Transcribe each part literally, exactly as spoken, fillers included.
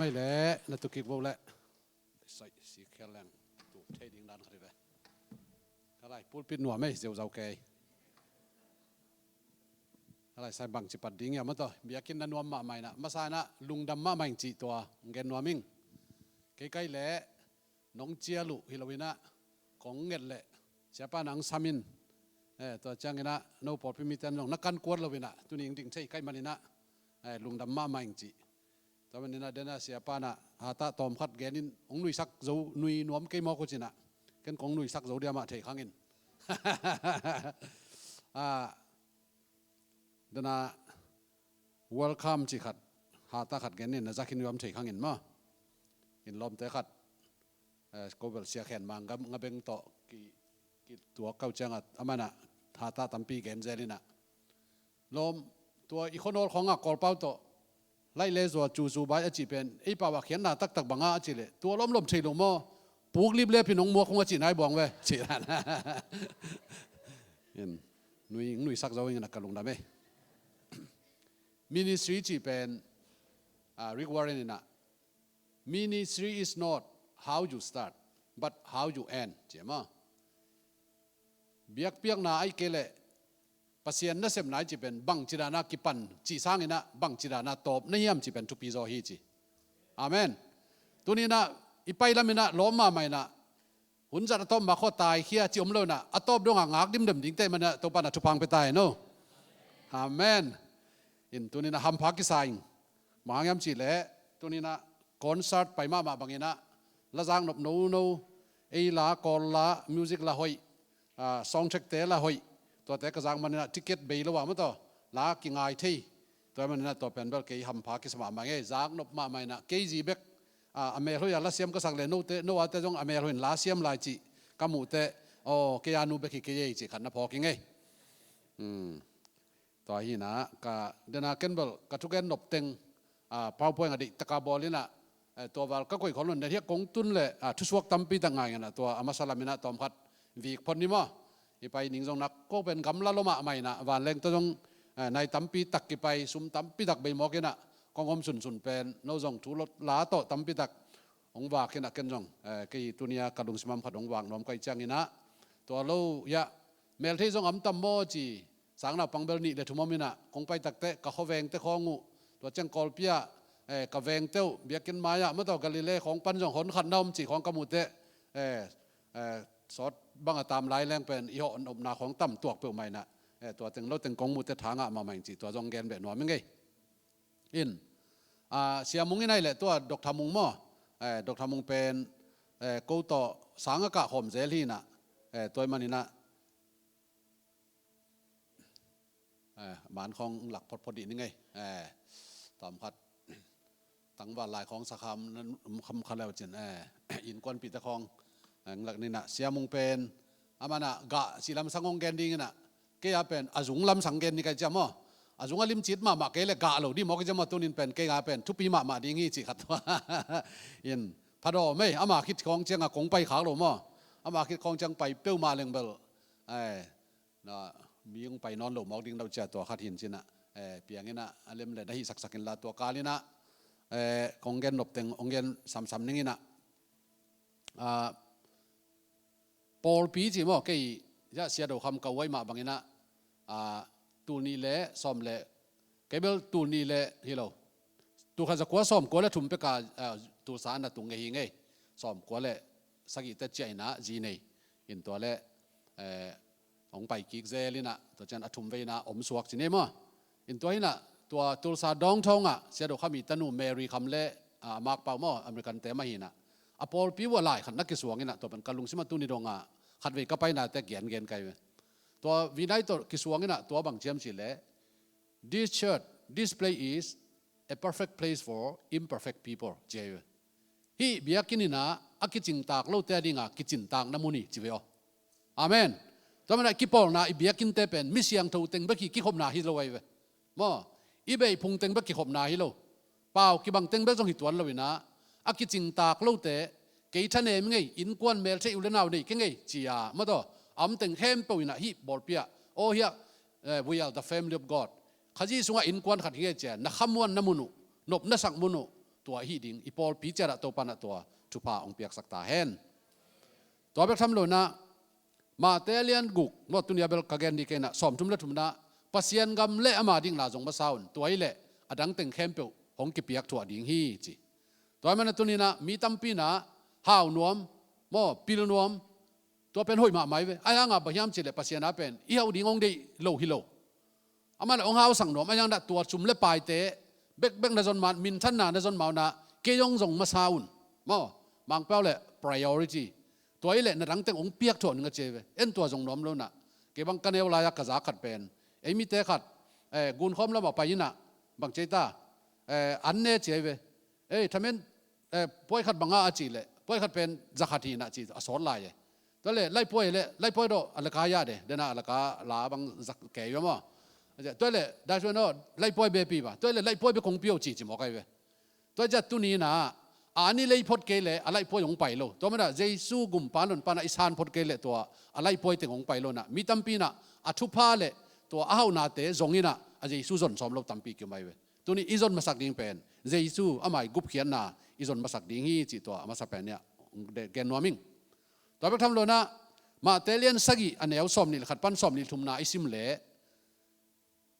Mai le na tu kik bo le. Sai si khel leng tu thei ding dan khat hi ve. Ka lai pulpit nuam ei, zeu zau kei. Ka lai sai bang ci pat ding ia maw taw. Biakinn na nuam mahmah inah, masa inah lungdam mahmah ing ci tua gen nuam ing. Kei kai le nong cial uh hi lo inah kong nget leh siapa nang sam in, eh, tua ciang inah no pawlpi mite nong na kan kuat lo inah tuni ing ding thei kai man inah, eh, lungdam mahmah ing ci. Tua man inah dena siapa nah hata tawm khat gen in, hong nuisak zo, nui nuam kei mawk uh cinah ken kong nuisak zo dia mah thei khang in. Ah, dena welcome ci khat, hata khat gen in, na za khin nuam thei khang in maw. In lawmte khat, eh, ko bel sia khen mang gam nga beng tawh ki, ki tuak kau ciangah amanah hata tampi gen zel inah. Lawm, tua i khuanawl khawngah Kawlpau tawh laih le zua cu zu bai a cih pen ei pau ah khiatna taktak banga a cih leh tua lawmlawm thei lo maw? Puk lip le phin hong muak hong a cih nai buang ve cih dan. In nui, nuisak zo ing inah ka lungdam ei. Ministry cih pen, ah, Rick Warren inah, "Ministry is not how you start, but how you end," ci maw. Biakpiakna ai kei leh Pasian nasepna i cih pen bangci dana kipan cih sanginah bangci dana tawp na hiam cih pen thupi zaw hi ci. Amen. Tuninah i pai laminah lawm mahmah inah hun zat a tawp ma khaw taikhia ci om lo inah a tawp dongah ngak dimdem dingte manah Topa na thupha hong pia ta hen aw. Amen. In tuninah hampha kisa ing. Bang hang hiam cih leh tuninah concert pai mahmah banginah la zak nop nono, ei la, Kawl la, music la hoih, ah, soundtrack te la hoih. Tuate ka zak maninah ticket bei lo ah maw taw la kingai thei. Tua maninah tua pen bel kei hampha kisa mahmah ing ei, zak nop mahmah inah kei zi bek, ah, a mel hoih a la siam ka sak leh note, no ate zong a mel hoih in la siam lai cih ka muh teh, aw, kei a nu bek hi kei ei cih khat na phawk ing ei. Hmm. Tua hinah ka dena ken bel ka thugen nop teng, ah, PowerPoint a deih taka bawl inah, eh, tua val ka koih khol lo in hiah kong tun leh, ah, thusuak tampi tak ngai inah tua a masa laminah tawm khat vik phot ni maw. I pai ning zong nak ko pen gamla lo mahmah inah vanleng tawh zong, eh, nai tampi tak kipai, sum tampi tak bei mawk inah kong om sunsun pen no zong thu lo la tawh tampi tak hong vak inah ken zong, eh, kei tunia ka lungsim am khat hong vak nuam kai cianginah tua lo hiah melthei zong a om tam maw ci. Sangnaupang bel nih le thum om inah kong pai takteh ka khuavengte khawng uh, tua ciang Kawlpi ah, eh, ka vengte uh biakinn mai-ah maw taw Galilee khawng pan zong hon khat na om cih khawng ka muh teh, eh, eh, sawt bang a tam lai leng pen i hawh nopna khawng tam tuak peuhmah inah, eh, tua teng lo teng kong muh teh tha ngah mahmah ing cih tua zong gen beh nuam ing ei. In, ah, Sia Mung in ai leh tua Doctor Mung maw, eh, Doctor Mung pen, eh, ko tawh sang a kah khawm zel hi inah, eh, tua ih maninah, eh, man khawng lak photphot dih ning ei, eh, tawm khat tangval lai khawng sakham nan um kham kha leu cin, eh, innkuanpihte khawng, eh, lak ninah Sia Mung pen amanah gah cih lamsang hong gen dinginah kei a pen a zung lamsang gen ni kai ciam aw. A zung a limcit mahmah kei le gah lo dih mawk i ciam aw, tunin pen kei a pen thupi mahmah ding hi cih khat tua. In phadaw mei ama khit khawng ciangah kong pai khak lo maw. Ama khit khawng ciang pai peuhmah leng bel, eh, na mi hong pai nawn lo mawk ding lo cia tua khat hin cinah, eh, pianginah a lem le na hih saksak inla tua kalinah, eh, kong gen nop teng hong gen samsam ninginah, ah, pawlpi ci maw kei, ya, Sia Do Kham ka uai mah banginah, ah, tul nih le sawm le, kei bel tul nih le hi lo, tul khat za kua sawm kua le thum peka, ah, Tulsa na tung ngei hi ngei. Sawm kua le sagihte ciah inah zi nei in tua le, eh, hong pai kik zel inah tua cian a thum vei inah om suak ci nei maw. In tua hinah tua Tulsa dawngthawngah Sia Do Kham i tanu Mary Kham le, ah, Mark Pau maw American te mah hinah a pawlpi uh a lai khat na kisuang inah tua pen ka lungsim a tuni dongah khatvei ka painate gengen kai ve. Tua vinai tawh kisuang inah tua bang ciam cih leh, "This church, this place is a perfect place for imperfect people," ci ahi ve. Hih biakinn inah a kicingtak lote a dinga kicintakna mun hi ci ve aw. Amen. Tua manah kipawlna i biakinnte pen mi siangtho teng bek hi kikhopna hi lo ahi ve. Maw, i beih phung teng bek kikhopna hi lo. Pau kibang teng bek zong hi tuan lo inah a kicingtak lote, "Kei thanem ngei, innkuan meltheih u le nau nei kei ngei," ci-a maw taw a om teng khempeuh inah hih pawlpi ah, aw hiah, eh, "We are the family of God." Khazih sungah innkuan khat hi ngei cia na khamuanna mun uh, nopna sak mun uh, tua ahi ding, i pawlpi ciatah Topa in ah tua thupha hong piaksak ta hen. Tua bek tham lo in ah, Mate lian guk, maw, tuni a bel ka gen ding kei in ah, sawmthum le thum in ah, Pasian gam le ama ding la zong masa un, tua hi leh a dang teng khempeuh hong kipiak thuah ding hi ci. Tua ahih manin ah tuni in ah mi tampi in ah hau nuam, maw, pil nuam, tua pen hoih mahmah hi ve. Ahi hang a bang hiam cih leh Pasian a pen i hau ding hong deih lo hi lo. Amah in ah hong hausak nuam, ahi hang in ah tua sum le paite bekbek na zon ma-in, minthanna na zon ma un ah, kei hong zong masa un, maw, Mangpau leh priority. Tua hi leh na dang teng hong piak thuah ning a ci hi ve. En, tua zong nuam lo in ah, kei bang ka neu lai-a ka za khat pen, ei mite khat, eh, Gunkhawm lamah pai in ah, bang ci ei ta, eh, an ne ci hi ve. Ei, thamen, eh, puai khat bang a, a cih leh, puai khat pen za khat hi in ah ci a sawt lai e. Tua leh, lai puai leh, lai puai daw a laka ya de, den a laka la bang zak kei ve maw. Tua leh, dai suan aw, lai puai be pi ba. Tua leh, lai puai be kong pi o ci ci mawk ahi ve. Tua ciah tuni in ah, a an i lei phot kei leh a lai puai hong pai lo. Tua manin ah Jesu gumpa nawn pan a i san phot kei leh tua a lai puai teng hong pai lo in ah, mi tampi in ah a thupha leh tua a hauhnate zong in ah a Jesu zon sawm lo tampi ki om ahi ve. Tuni i zon masak ding pen Jesu ama i gupkhiatna i zon masak ding hi cih tua a masa pen in ah hong gen nuam ing. Tua bek tham lo in ah, Mate lian sagih a neu sawmnih le khat pan sawmnih le thumna i sim leh,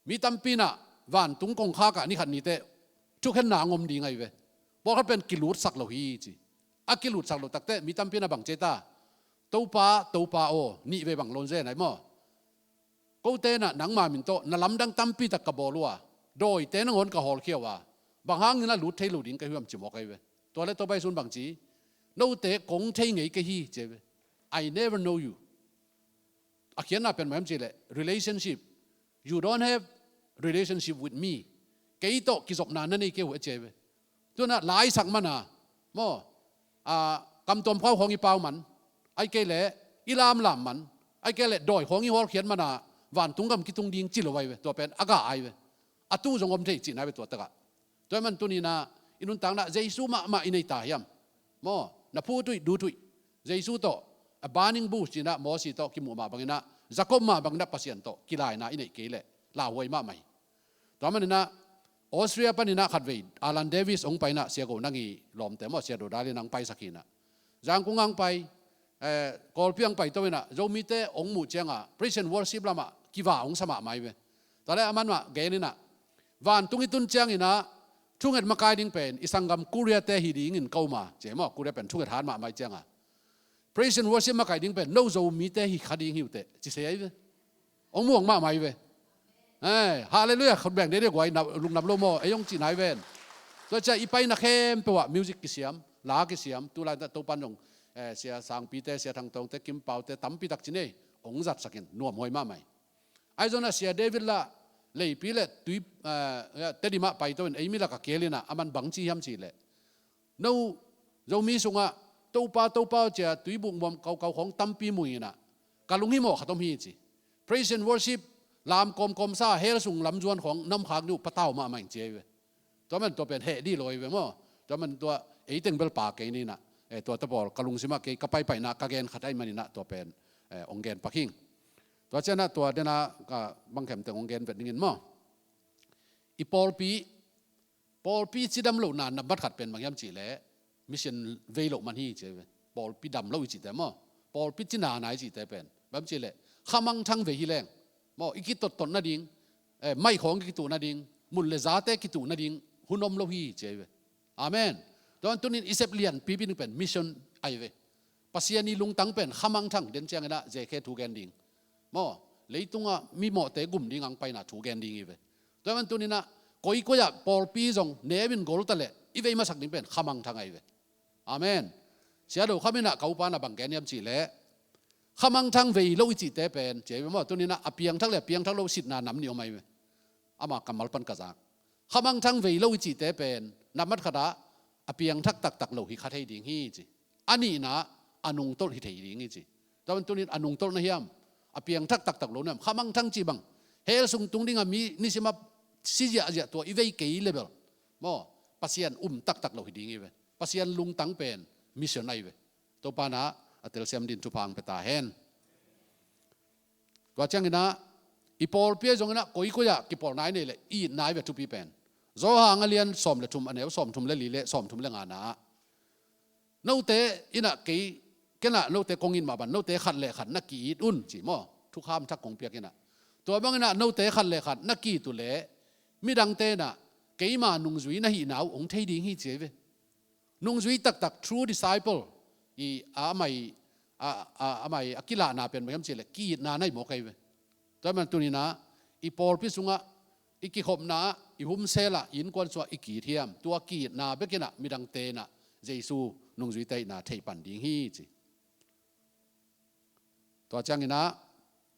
mi tampi in ah vantung kongkhak ah ni khat ni teh thukhenna hong om ding ahi ve. Pawlkhat pen kilutsak lo hi ci. A kilutsak lo tak teh mi tampi in ah bang ci ei ta, Topa, Topa aw, nih vei bang lo zen ahi maw. Kote in ah nangma min tawh na lamdang tampi tak ka bawl uh a, dawite nangawn ka hawlkhia uh a, bang hangin ah lut thei lo ding ka hi hiam ci mawk ahi ve. Tua leh Topa Jesu in bang ci, note kong thei ngei ka hi ci ahi ve. I never know you. A khiatna pen bang hiam cih leh relationship. You don't have relationship with me. Kei tawh kizopna na nei kei uh a ci ahi ve. Tu in ah la i sak man a, maw, a, kamtuam khua khawng i pau man, ahih kei leh i lamlam man, ahih kei leh dawi khawng i hawlkhiat man a, vantung gam kitung ding ci lo ahi ve. Tua pen a gah ahi ve. A tu zong om thei cihna ahi ve tua tak ah. Tua ahih manin tuni in ah i nuntakna ah Jesu mahmah i nei ta hiam? Maw, na phut uh, dut uh. Jesu tawh, a burning bush ci in ah Mosi tawh kimuh mah bang in ah, Jacob mah bang in ah Pasian tawh kilaina i neih kei leh lauhuai mahmah hi. Tua manin ah Austria panin ah khatvei Alan Davis hong pai in ah, Sia Go Nang i lawmte maw, Sia Do Dal in ah hong paisak hi in ah, Zangkong ah hong pai, eh, Kawlpi ah hong paito in ah, Zomite hong muh ciang a praise and worship lamah kiva hong sa mahmah hi ve. Tua leh aman mah gen in ah, vantung i tun ciangin ah thunget makai ding pen i sanggam Korea-te hi dingin ka um a, ci hi maw, Korea pen thunget hat mahmah hi ciang a, praise and worship makai ding pen no Zomite hi kha ding hi uh teh ci sei ahi ve. Hong muang mahmah hi ve. Eh, hallelujah, khut beng dede guai, na, lungnap lo maw, ei hong cihna hi ven. Tua ciah i paina khempeuh ah music kisiam, la kisiam, tu lai-in ah Topa'n zong, eh, Sia Sangpite, Sia Thang Tawngte, Kim Paute tampi tak ci nei, hong zatsak in, nuamhuai mahmah hi. Ahi zongin ah Sia David lah leipi leh tui, eh, Tedim ah paito in, ei mi lakah kihel in ah, aman bang ci hiam cih leh, no Zomi sungah Topa, Topa ci a tuibuk muam kaukau khawng tampi mu in ah, ka lunghimawh khat om hi ci. Praise and worship, lam kawmkawm sa, hell sung lamzuan khawng na om khak ding uh patau mahmah ing ci ahi ve. Tua man tua pen heh dih lo ahi ve maw. Tua man tua ei teng bel pha kei ni in ah, eh, tua tawh pawl ka lungsim ah kei ka paipaina ka gen khat ahih manin ah tua pen, eh, hong gen pak hi ing. Tua ciang ah tua den ah ka bang khempeuh hong gen vet ning in maw. I pawlpi, pawlpi cidam lohna nambat khat pen bang hiam cih leh mission vei loh man hi ci ahi ve. Pawlpi dam lo i cihte maw, pawlpi cinana i cihte pen bang hiam cih leh khamangthang vei hi leng maw, i kitottot nading, eh, maih khawng i kituh nading, mun le zate kituh nading hun om lo hi ci ahi ve. Amen. Tua ahih manin tuni in i sep lianpipi ding pen mission ahi ve. Pasian i lungtang pen khamangthang, den ciangin ah J K thu gen ding maw, leitungah mimawhte gum ding hong paina thu gen ding hi ve. Tua ahih manin tuni in ah koikoi ah pawlpi zong neu in gol ta leh i vei masak ding pen khamangthang ahi ve. Amen. Sia Do Kham in ah ka upa in ah bang gen hiam cih leh, khamangthang vei lo i cihte pen ci ahi ve maw, tuni in ah a piangthak leh a piangthak lo sitna nam nih om ahi ve. Ama kammal pan ka zak. Khamangthang vei lo i cihte pen nambat khat ah a piangthak taktak lo hi kha thei ding hi ci. A nihna ah a nungtolh hi thei ding hi ci. Tua ahih manin tuni in a nungtolh na hiam, a piangthak taktak lo na hiam, khamangthang cih bang, hell sung tung ding a mi nisim a si ziahziah tua i vei kei leh bel maw, Pasian um taktak lo hi ding hi ve. Pasian lungtang pen mission ahi ve. Topa'n ah a telsiam dingin thupha hong pia ta hen. Tua ciangin ah i pawlpi ahi zongin ah koikoi ah kipawlna i neih leh i itna ahi ve, thupi pen Johan a lian sawm le thum, a neu sawm thum le li le sawm thum le nga na ah, note in ah kei, ken ah note kong it mah bang, note khat le khat na ki-it un, ci maw. Thukham thak kong piak in ah, tua bang in ah note khat le khat na ki-it uh leh midangte in ah keima nungzui na hihna uh hong thei ding hi, ci hi ve. Nungzui taktak, true disciple, i a mai, a, a, a mai a kilahna pen bang hiam cih leh ki-itna na hi mawk ahi ve. Tua hi man tuni in ah i pawlpi sungah, i kikhopna ah, i hun sel ah, i innkuan sungah i ki-it hiam? Tua ki-itna bek in ah midangte in ah Jesu nungzuite ahihna thei pan ding hi, ci. Tua ciangin ah,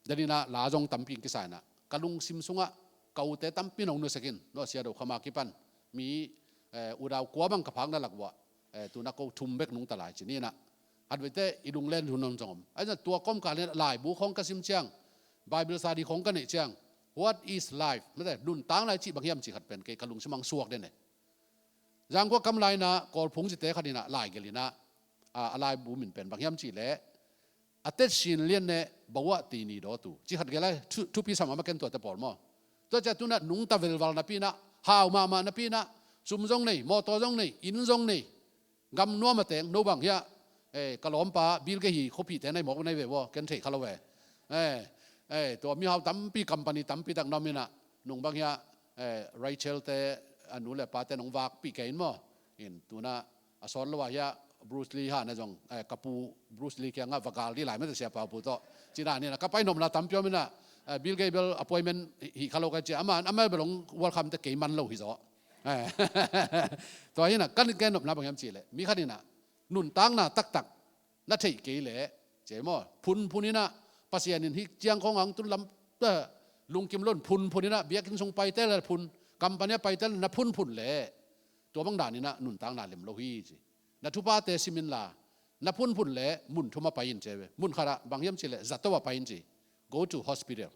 den in ah la zong tampi in kisa in ah, ka lungsim sungah ka ute tampi in hong nusia in, no, Sia Do Kham a kipan mi, eh, udau kua bang ka phakna lak uah, eh, tu-in ah ko thum bek nungta lai ci ni in ah. Khatveite i lunglen hun hong zong om. Ahi zongin tua kawmkal in ah laibu khawng ka sim ciang, Bible study khawng ka neih ciang, what is life? Mate, nuntakna i cih bang hiam cih khat pen kei ka lungsim ah hong suak den e. Zangkua kam lai in ah Kawlphung cite khat in ah lai gelh in ah, a, a laibu min pen bang hiam cih leh, a tet sin lian ne bawah tini dawtu, ci khat gelh lai, thu, thupi sam a ma ken tuate pawl maw. Tua ciang tu-in ah nungta velval napi in ah, hau mahmah napi in ah, sum zong nei, mawtaw zong nei, inn zong nei, gam nuam a teng, no bang hiah, eh, ka lawmpa Bill Gates hi khuapihte na hi mawk na hi ve aw, ken thei kha lo ve. Eh, eh, tua mihau tampi, company tampi tak na om in ah, nung bang hiah, eh, Rachel te, a nu le pate nong vakpih kei in maw. In tu-in ah a sawt lo ah hiah Bruce Lee hana zong, eh, ka pu Bruce Lee kiangah va gal dih lai mate, Sia Pau Pu tawh. Ci dan in ah ka pai nopna tampi om in ah, eh, Bill Gates bel appointment hi, hi kha lo ka ci a, amah, amah bel hong welcome te kei man lo hi zaw. Eh. Tua hi in ah ka, ka nopna bang hiam cih leh, mi khat in ah nuntakna taktak na theih kei leh, ci maw, phunphun in ah, Pasian in hih ciang khawng hong tun lam, eh, lungkim lo in phunphun in ah, biakinn sung paite le phun, company ah paite le na phunphun leh, tua bang dan in ah nuntakna lem lo hi, ci. Na thuphate sim inla, na phunphun leh mun thum ah pai in, ci ve. Mun khat ah bang hiam cih leh zato ah pai in, ci. Go to hospital.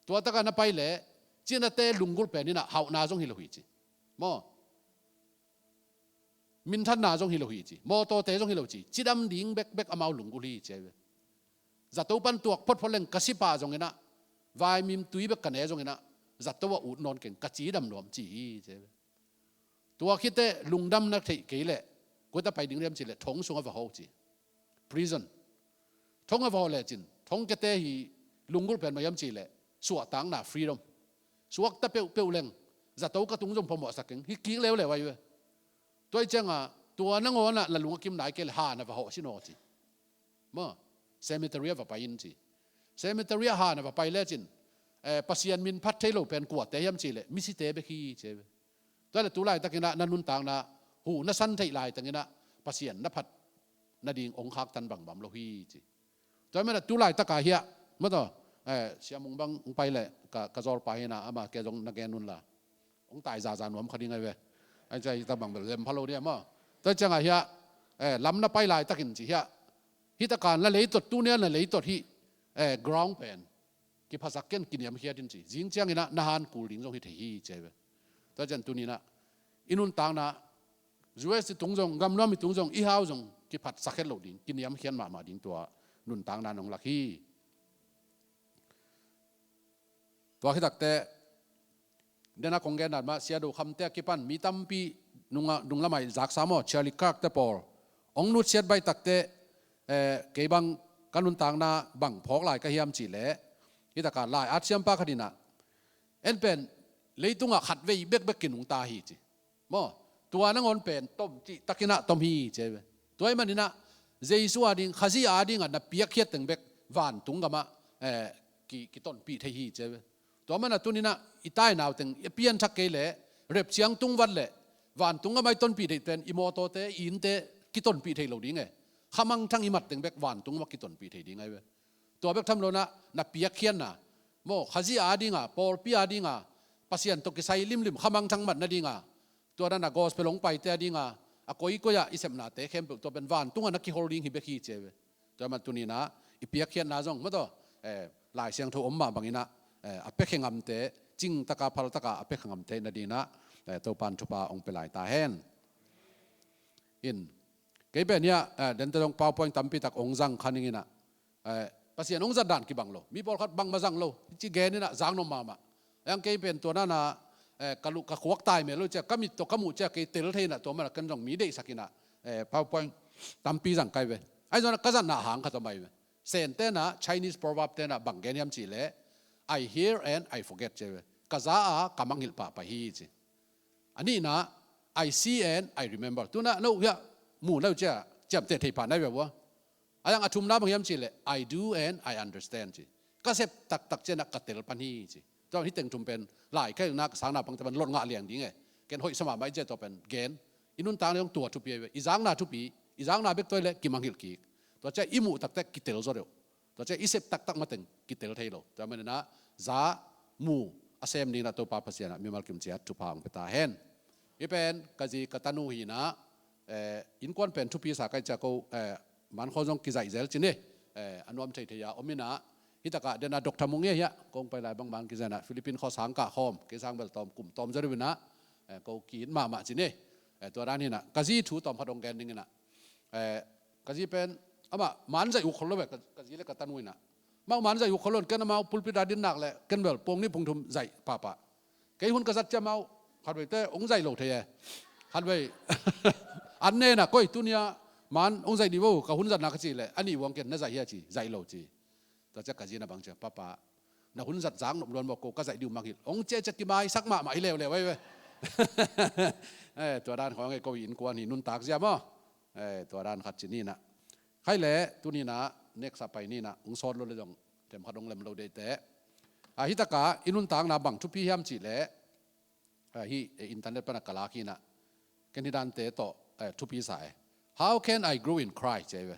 Tua tak ah na pai leh, cinate lunggulh pen in ah hauhna zong hi lo hi, ci. Maw. Minthanna zong hi lo hi, ci. Mawtawte zong hi lo, ci. Cidam ding bekbek amau lunggulh hi, ci hi ve. Zato pan tuak photphot leng ka si pah zong in ah, vaimim tui bek ka ne zong in ah, zato ah ut nawn keng, ka cidam nuam, ci hi, ci hi ve. Tua khit teh lungdam na theih kei leh, koi ah pai ding hiam cih leh, thong sungah va hawh, ci. Prison. Thong ah va hawh lecin, thong kiate hi lunggulh pen bang hiam cih leh, suahtakna, freedom. Suakta peuhpeuh leng, zato ka tung zong phamawhsak keng, hi kik leuleu ahi ve. Tua hi ciangah, tua nangawn ah na lung a kim nai kei leh, han ah va hawh sin aw, ci. Maw, cemetery ah va pai in, ci. Cemetery ah han ah va pai lecin, eh, Pasian min phat thei lo pen kuate hiam cih leh, misite bek hi, ci hi ve. Tua leh tu laitak in ah na nuntakna, huh na san theih laitak in ah, Pasian na phat nading hong khaktan bangbang om lo hi, ci. Tua hi man ah tu laitak ah hiah, maw taw, eh, Sia Mung bang hong pai leh, ka, ka zawlpa hi in ah, amah kei zong na gen un la. Hong tai zaza nuam kha ding ahi ve. Ahi ciang hih tak bang bel lem pha lo ding a maw. Tua ciangah hiah, eh, lam na pai laitak in, ci hiah, hih tak ah na leitot, tuni a na leitot hih, eh, ground pen kiphasak ken, kiniamkhiat in, ci. Zing ciangin ah na han kul ding zong hi thei hi, ci hi ve. Tua ciang tuni in ah i nuntakna, U S i tung zong, gamnuam i tung zong, i hau zong kiphatsak het loh ding, kiniamkhiat mahmah ding tua nuntakna in hong lak hi. Tua khit tak teh, den a kong gen dan mah, Sia Do Kham te a kipan mi tampi, nung a, nung lamah i zaksa maw, Charlie Kirk te pawl, hong nutsiat baih tak teh, eh, kei bang ka nuntakna bang phawk lai ka hiam cih leh, hih tak ah lai-at siampa khat in ah, en pen leitungah khatvei bekbek kinungta hi, ci. Maw, tua nangawn pen tom cihtak in ah tom hi, ci hi ve. Tua hi man in ah, Jesu a ding, Khazih a ding ah na piakkhiat teng bek vantung gam ah, eh, ki, kitonpih thei hi, ci hi ve. Tua man ah tuni in ah i tai nau teng i pianthak kei leh, rapture tung vat leh, vantung gam ah i tonpih theih pen i mawtawte, i innte kitonpih thei lo ding e. Khamangthang i mat teng bek vantung gam ah kitonpih thei ding ahi ve. Tua bek tham lo in ah, na piakkhiatna, maw, Khazih a ding a, pawlpi a ding a, Pasian tawh kisai limlim khamangthang mat nading a, tua dan a gospel hong paite a ding a, a koikoi ah i sepnate khempeuh tua pen vantung ah na kihol ding hi bek hi, ci hi ve. Tua hi man tuni in ah i piakkhiatna zong, maw taw, eh, Lai Siangtho om mah bang in ah, eh, a piakhia ngamte, cingtak a, phaltak a a piakhia ngamte nading in ah, eh, Topa'n thupha hong pia lai ta hen. In, kei pen hiah, eh, dente zong PowerPoint tampi tak hong zang kha ning in ah, eh, Pasian hong zat dan kibang lo. Mi pawlkhat bangmah zang lo, ci gen in ah zang nuam mahmah. Ahi hang kei pen tua dan a, eh, ka lu ka khuak tai mel lo cia, ka mit tawh ka muh cia kei tel thei inah, tua mana ken zong mi deihsak inah, eh, PowerPoint tampi zang kai ve. Ahi zongna ka zatna hang khat om ahi ve. Sen tenah Chinese proverb tenah bang gen hiam cihleh, "I hear and I forget," ci ve. Ka za a ka mangngilh pahpah hi ci. A nihna, "I see and I remember." Tuna no hiah mu no cia ciamteh thei pah nai ve vua. A yang a thumna bang hiam cihleh, "I do and I understand," ci. Ka sep taktak cianah ka tel pan hi ci. Tua hi teng thum pen lai khailna ka sang naupangte pan lot ngah liang ding e. Ken hoih sa mahmah i cia tua pen gen. I nuntakna zong tua thupi ahi ve. I zakna thupi, i zakna bek tua hileh kimangngilh kik. Tua cia i muh taktak kitel zaw deuh. Tua cia i sep taktak mateng kitel thei lo. Tua maninah za mu a sem ninah Topa Pasianah mimal kim ciat thupha hong pia ta hen. Hi pen ka zi ka tanu hinah, eh, innkuan pen thupi sa kai cia ko, eh, man khaw zong kizaih zel cin hi. Eh, a nuam theithei a om inah, hi takah dena Doctor Mung e hiah kong pai lai bang man kizaih inah Philippine khaw sang kah khawm, kei sang bel tawm kum tawm zaw deuh inah, eh, ko ki-it mahmah cin hi. Eh, tua dan hinah ka zi thu tawm khat hong gen ding inah, eh, ka zi pen amah man zaih uh khol lo ve, ka, ka zi le ka tanu inah. Amau man zaih uh khol lo in ken amau pulpit a din nak le ken bel pawng nih pawng thum zaih pahpah. Kei hun ka zat cia amau khatvei te hong zaih lo thei e. Khatvei an ne inah koi tunia man hong zaih dih vo ka hun zatna ka cih leh a nih vuang ken na zaih hia ci, zaih lo ci. Tua cia ka zi na bang cia, "Papa, na hun zat zak nop luan maw, ko ka zaih dih uh mangngilh," hong cia cia kimaisak mahmah hi leuleu ahi ve. Eh, tua dan khawng e ko i innkuan hi nuntak zia maw. Eh, tua dan khat ci ninah. Khaileh tuninah next a pai ninah hong sawt lo le zong themkhat hong lem lo deihte. Ah, hi takah i nuntakna bang thupi hiam cihleh, ah, hi, eh, internet pana ka lak hinah ken hi dante tawh, eh, thupi sa e. "How can I grow in Christ?" ci ahi ve.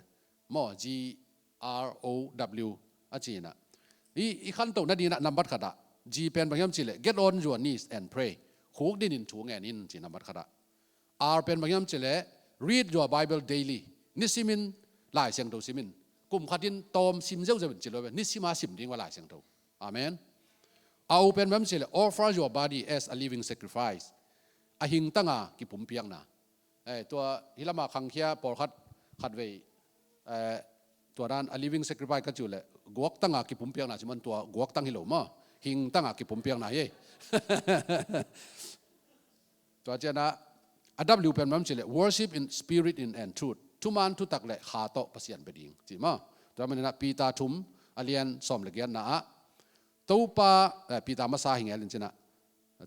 Maw, G R O W a ci inah. I, i khantoh nadinah nambat khatah G pen bang hiam cihleh, "Get on your knees and pray." Khuk dinin thu ngen in ci nambat khatah. R pen bang hiam cihleh, "Read your Bible daily." Nisimin Lai Siangtho simin. Kum khatin tawm sim zeuhzeuh in ci lo ve. Nisima sim ding va Lai Siangtho. Amen. A O pen bang hiam cihleh, "Offer your body as a living sacrifice." A hingtanga kipumpiakna. Eh, tua hi lama khangkhia pawlkhat khatvei, eh, tua dan a living sacrifice ka cih uh leh guaktanga kipumpiakna ci man, tua guaktang hi lo maw. Hingtanga kipumpiakna hi. Tua cianah a W pen bang hiam cihleh, "Worship in spirit in and truth." Thuman thutak le kha tawh Pasian bia ding ci maw. Tua maninah Peter thum a lian sawm le giatna ah Topa, eh, Peter masa hi ngel in cinah,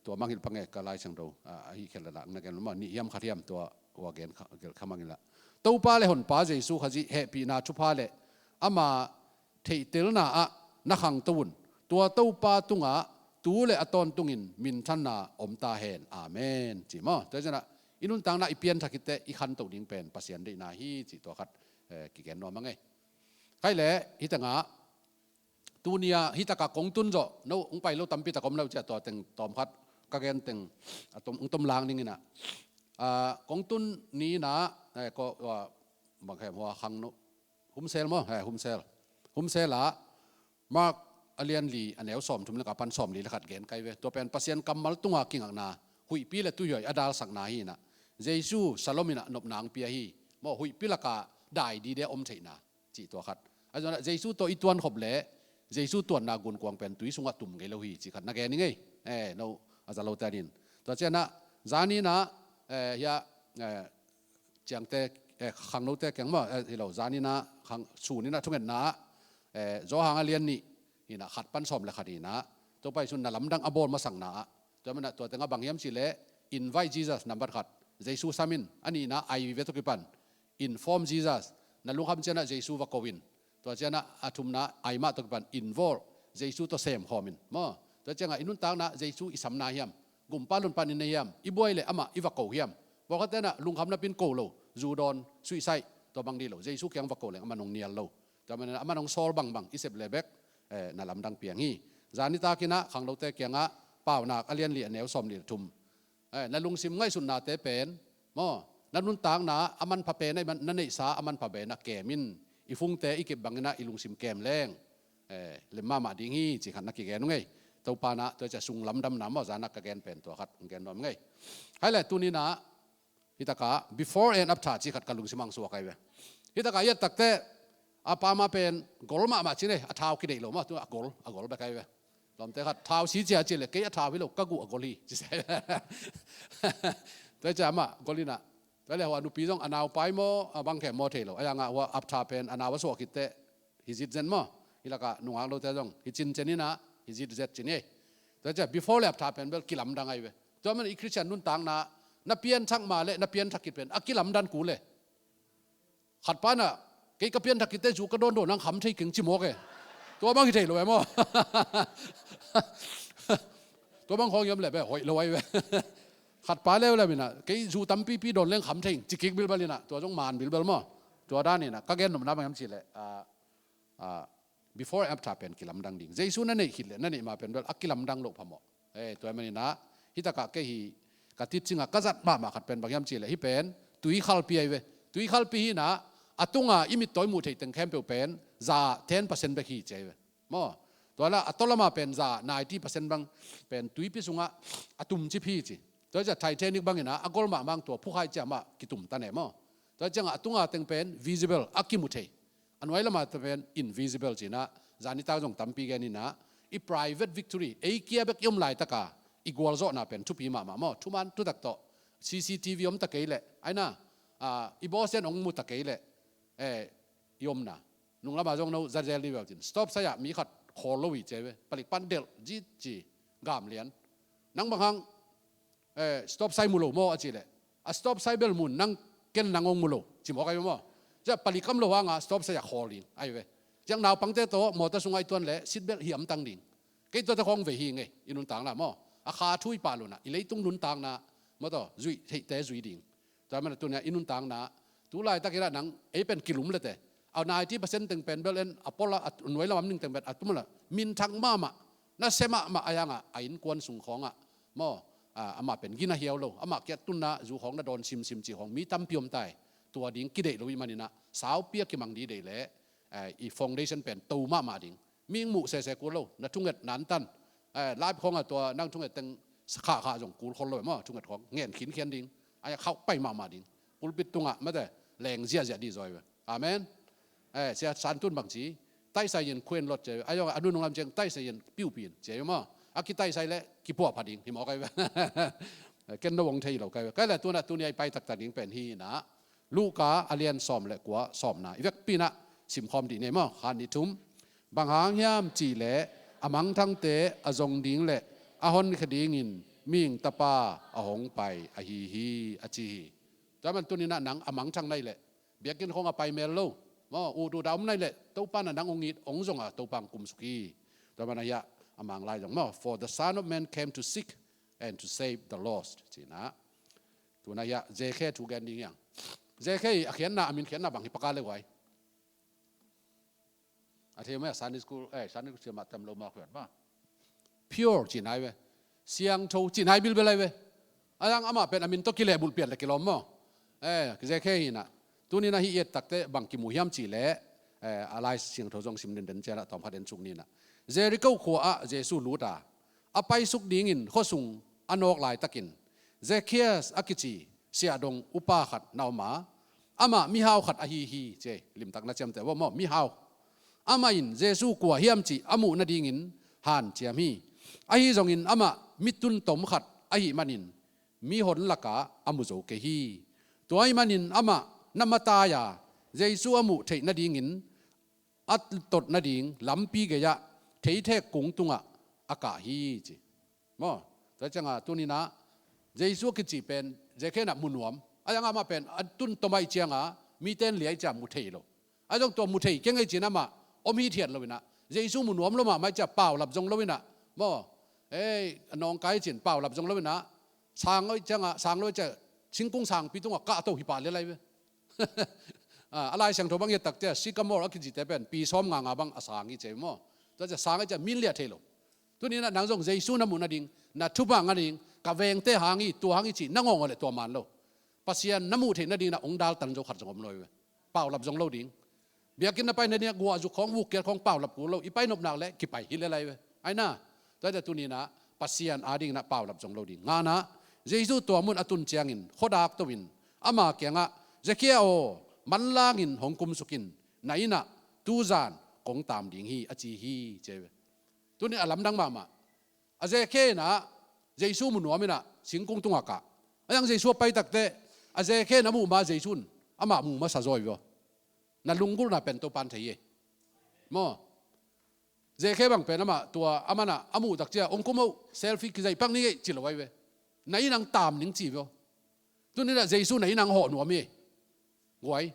tua mangngilh pah nge ka Lai Siangtho, ah, ahi khel le lah na gen lo maw, nih hiam khat hiam tua ua gen kha, gelh kha mangngilh ah. "Topa le Honpa Jesu Khazih hehpihna thupha le ama theihtelna ah na khangto un. Tua Topa tungah tu le a tawntungin minthanna om ta hen. Amen," ci maw. Tua cianah i nuntakna i pianthak khit teh i khantoh ding pen Pasian deihna hi cih tua khat, eh, kigen nuam a ngei. Khaileh hi tengah tunia hi takah kongtun zawh no hong pai lo tampi tak om lo cia, tua teng tawm khat ka gen teng a tom, hong tom lang ding inah. Ah, kongtun ni inah, eh, ko, ah, bang khem hua khang no. Humsel maw, eh, Humsel. Humsel ah Mark a lian li a neu sawm thum le khat pan sawm li le khat gen kai ve. Tua pen Pasian kammal tunga kingakna, huihpi le tuihuai a dalsakna hi inah. Jesu salom inah nopna hong pia hi. Maw, huihpi lakah dai dide om theihna cih tua khat. Ahi zongah Jesu tawh i tuankhop leh Jesu tuanna gunkuang pen tui sungah tum ngei lo hi cih khat na gen i ngei. Eh, no a za lote adin. Tua cianah zaninah, eh, hiah, eh, ciangte, eh, khangnote kiang maw, eh, hi lo, zaninah khang, suninah thungetna ah, eh, Johan a lian nih inah khat pan sawm le khat inah Topa Jesu na lamdang a bawl masakna ah, tua manah tua tengah bang hiam cihleh, "Invite Jesus," nambat khat, Jesu sam in. A nihna, "I" ve tawh kipan, "Inform Jesus." Na lungkham cianah Jesu va ko in. Tua cianah a thumna, "I" mah tawh kipan, "Involve." Jesu tawh semkhawm in maw. Tua ciangah i nuntakna Jesu i samna hiam, gumpa lunpan i nei hiam, i buai le amah i va ko hiam. Pawlkhat tenah lungkham napin ko lo, zu dawn, suicide, tua bang dih lo. Jesu kiang va ko leng aman hong nial lo. Tua maninah aman hong sawl bangbang i sep le bek, eh, na lamdang piang hi. Zani takinah khangnote kiangah Paunak a lian li a neu sawm li le thum, eh, na lungsim ngaihsutnate pen maw, na nuntakna a manpha pen a i man, na neihsa a manpha pen a kem in. I fungte i kep banginah i lungsim kem leng, eh, lem mahmah ding hi cih khat na kigen uh ngei. Topa nah tua cia sung lamdamna maw, zana ka gen pen tua khat hong gen nuam ngei. Hai le tuninah hi takah before and after cih khat ka lungsim hong suak ahi ve. Hi takah i et takteh a pama pen gol mahmah cin e, a thau kideih lo mah, tu a gol, a gol bek ahi ve. Lawmte khat thau si cia ci le, kei a thau hi lo, ka guh a gol hi ci se. Tua cia amah gol inah, tua le hua nupi zong a naupai maw, a bang khe maw thei lo, a yangah hua aptha pen a nau a suah khitte hi zit zen maw. Hi lakah nungak lote zong hi cincen inah hi zit zet cin ei. Tua cia before le aptha pen bel kilamdang ai ve. Tua man i Khristian nuntakna na pianthak ma le na pianthak khit pen a kilamdan ku le. Khat pa inah kei ka pianthak khitte zu ka dawn dawn ang kham thei keng ci mawk e. Tua bang hi thei lo e maw? Tua bang khawng hiam le be hoih lo ai ve. Khat pa leuleu inah kei zu tampipi dawn leng kham thei ci kik bilbel inah tua zong man bilbel maw? Tua dan inah ka gen nopna bang hiam ci le, ah, ah, before and after pen kilamdang ding. Jesu na neih khit le na neih ma pen bel a kilamdang loh phamawh. Eh, tua maninah hitakah kei hi ka teaching a ka zat mahmah khat pen bang hiam ci le hi pen tui khalpi ai ve. Tui khalpi hi inah a tunga i mittawi muh theih teng khempeuh pen za ten percent bek hi ci ai ve. Maw? Tua la a tawlama pen za ninety percent bang pen tuipi sungah a tumcip hi ci. Tua cia Titanic bang inah a gol mahmah ang tua phukhai cia mah kitum ta ne maw? Tua ciangah a tunga teng pen visible a kimu thei. A nuai lama teng pen invisible cinah zanitak zong tampi gen inah i private victory ei kia bek i om laitaka i gualzawhna pen thupi mahmah maw? Thuman thutak tawh C C T V om ta kei leh aina, ah, i bawsian ong mu ta kei leh, eh, i omna. Nunglama zong no zazel ni veu cin stop sai-ah mi khat khawl lo hi ci ai ve. Palik pan delh zit ci gam lian. Nang bang hang, eh, stop sai mu lo maw a ci leh a stop sai bel mun nang ken nang ong mu lo ci mawk ai ve maw? Cia palik kam lo hanga stop sai-ah khawl ding ai ve. Ciang naupangte tawh mawta sungah i tuan leh seat belt hiamtang ding. Kei tuate khawng vei hi ngei i nuntakna maw? A kha thu i pah lunah i leitung nuntakna maw tawh zuih theihte zui ding. Tua mana tunia i nuntakna tu laitakinah nang ei pen kilum lete a ninety percent teng pen bel en a pola a nuai lam am ning teng pen a tumala minthang mahmah na se mahmah a yangah a innkuan sung khawngah maw, ah, amah pen gina hiau lo amah kiat tunna zu khawng na dawn simsim cih khawng mi tampi om tai. Tua ding kideih lo i maninah saupi a kimang dih deih leh, eh, i foundation pen to mahmah ding. Mi ing muh sese kul lo na thunget nantan, eh, live khawngah tua nang thunget teng kha kha zong kul khol lo e maw? Thunget khawng ngen khinkhian ding. Ai khauh pai mahmah ding. Pulpit tungah mate leng ziahziah dih zawi ve. Amen. Eh, sia santun bang ci taisai in khuen lot ci ai ve. Ai zong a nunung lam ciang taisai in piupi in ci ai ve maw? A kitaisai le kipuahpha ding hi mawk ai ve. Ken no ong thei lo kai ve. Kai le tunah tunia i pai taktak ding pen hi inah Luka a lian sawm le kua sawmna i vekpi inah simkhawm dih nei maw? Khan ni thum. Bang hang hiam cih leh a mangthangte a zong ding le a honkhia dingin mihing tapa a hong pai ahi hi a ci hi. Tua man tuninah nang a mangthang nai leh biakinn khawng a pai mel lo maw? Ut ut a om nai leh Topa na nang ong it ong zong a Topa ang kumsuk hi. Tua man ahiah a mang lai zong maw? For the Son of Man came to seek and to save the lost cinah. Tuna hiah Zekhe thu gen ding hiang. Zekhe i a khianna a min khianna bang hi paka le huai. A thei mai a Sunday school, eh, Sunday school siamah tam lo ma khuat ma. Pure ci nai ve. Siangtho ci nai bilbel ai ve. A yang amah pen a min tawh kilehbulh piat le kilawm maw? Eh, Zekhe hinah. Tuninah hih i et takte bang kimu hiam cih leh, eh, a Lai Siangtho zong sim denden cianah tawmkhat en suk ninah. Jericho khua ah Jesu lut a a paisuk dingin khuasung a nawk laitakin Zacchaeus a kici siahdong upa khat na om a, amah mihau khat ahi hi ci. Limtak na ciamteh vo maw? Mihau. Amah in Jesu kua hiam cih a muh nadingin hanciam hi. Ahi zongin amah mi tuntom khat ahih manin mihon lakah a mu zo kei hi. Tua ahih manin amah na matai a Jesu a muh theih nadingin a tot nading lampi gei-ah theithek kung tungah a kah hi ci. Maw? Tua cianga tuninah Jesu a kici pen Zacchaeus inah mu nuam. A yangah amah pen a tun tom aih cianga mite in liai ciang mu thei lo. A zong tua mu thei keng ei cin amah om hithiat lo inah Jesu mu nuam lo mahmah ih cia paulap zong lo inah maw? Ei, a nawngkai cin paulap zong lo inah sang lo ih cianga sang lo ih cia singkung sangpi tungah kahto hi pah lialai ve. A Lai Siangtho bang i et takcia sycamore a kicite pen pi sawm nganga bang a sang hi cia maw? Tua cia sang ih cia min liah thei lo. Tuninah nang zong Jesu na muh nading na thupha ngah ding ka vengte hang hi tua hang hi cih na ngawngawh leh tua man lo. Pasian na muh theih nadinah ong daltan zo khat zong om lo hi ve. Paulap zong lo ding. Biakinn na pai nadinah guahzuk khawng vukkiat khawng paulap kul lo i pai nopnak leh kipai hi lelai ve. Aina tuaite tuninah Pasian adinginah paulap zong lo ding. Nganah Jesu tua mun a tun ciangin khuadak to in ama kiangah Zacchaeus aw, manlangin hong kumsuk in, na innah tuzan kong taam ding hi a ci hi ci ve. Tunin a lamdang mahmah. A Zekhe in ah Jesu mu nuam in ah singkung tungah kah. A yang Jesu a pai takteh a Zekhe in a muh ma Jesu in amah mu masa zaw hi veh. Na lunggulhna pen Topan thei hi. Maw? Zekhe bang pen amah tua a man ah a muh tak ciang hong kum oh, selfie kizaih pak ning ei ci lo ahi ve. Na inn ah hong tam ning ci veh. Tunin ah Jesu na inn ah hong hawh nuam hi. Guai.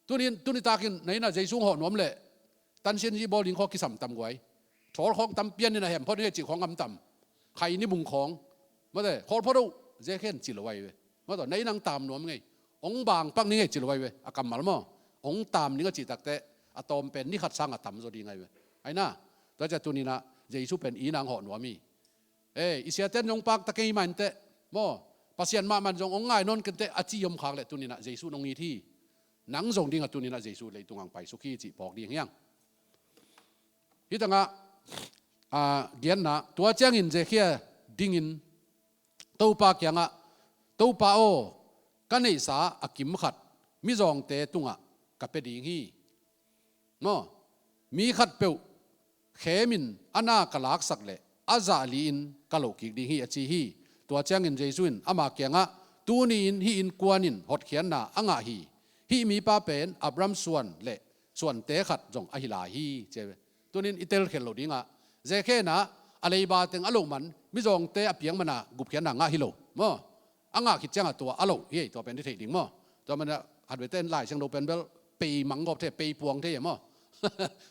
Tunin, tuni takin na inn ah Jesu hong hawh nuam leh tansianzi bawl ding khawng kisam tam guai. Thawl khawng tam pian in a hem phot ning ei cih khawng ngam tam. Khai ni bung khawng. Mate, khawl phot oh, Zekhe in ci lo ahi ve. Mate, na inn ah hong tam nuam ning ei. Hong bang pak ning ei ci lo ahi ve. A kammal maw? Hong tam ning a cih takteh a tawm pen ni khat sang a tam zaw ding ahi ve. Ahi na. Tua ciang tunin ah Jesu pen inn ah hong hawh nuam hi. Eh, i siate'n zong pakta kei mah inteh. Maw? Pasian mahmah in zong hong ngai nawn kei inteh a ci om khak leh tunin ah Jesu in hong it hi. Nang zong ding ah tunin ah Jesu leitung ah hong paisuk hi cih phawk ding hi hang. Hih tengah, ah, giatna, tua ciangin Zekhe dingin Topa kiangah, Topa aw, ka neihsa a kim khat mizawngte tungah ka pia ding hi. Maw? Mi khatpeuh khemin a na ka laksak leh a zah li-in ka loh kik ding hi a ci hi. Tua ciangin Jesu in ama kiangah, tuni-in hih innkuan in hotkhiatna a ngah hi. Hih mipa pen Abraham suan le suante khat zong ahi lai hi, ci hi ve. Tunin i telkhial loh dingah Zekhe in ah a leiba teng a loh man, mizawngte a piang man a gupkhiatna ngah hi lo. Maw? A ngah khit ciangah tua a loh hi ei, tua pen i theih ding maw? Tua man ah khatvei ten Lai Siangtho pen bel pei mang gawp thei, pei puang thei maw?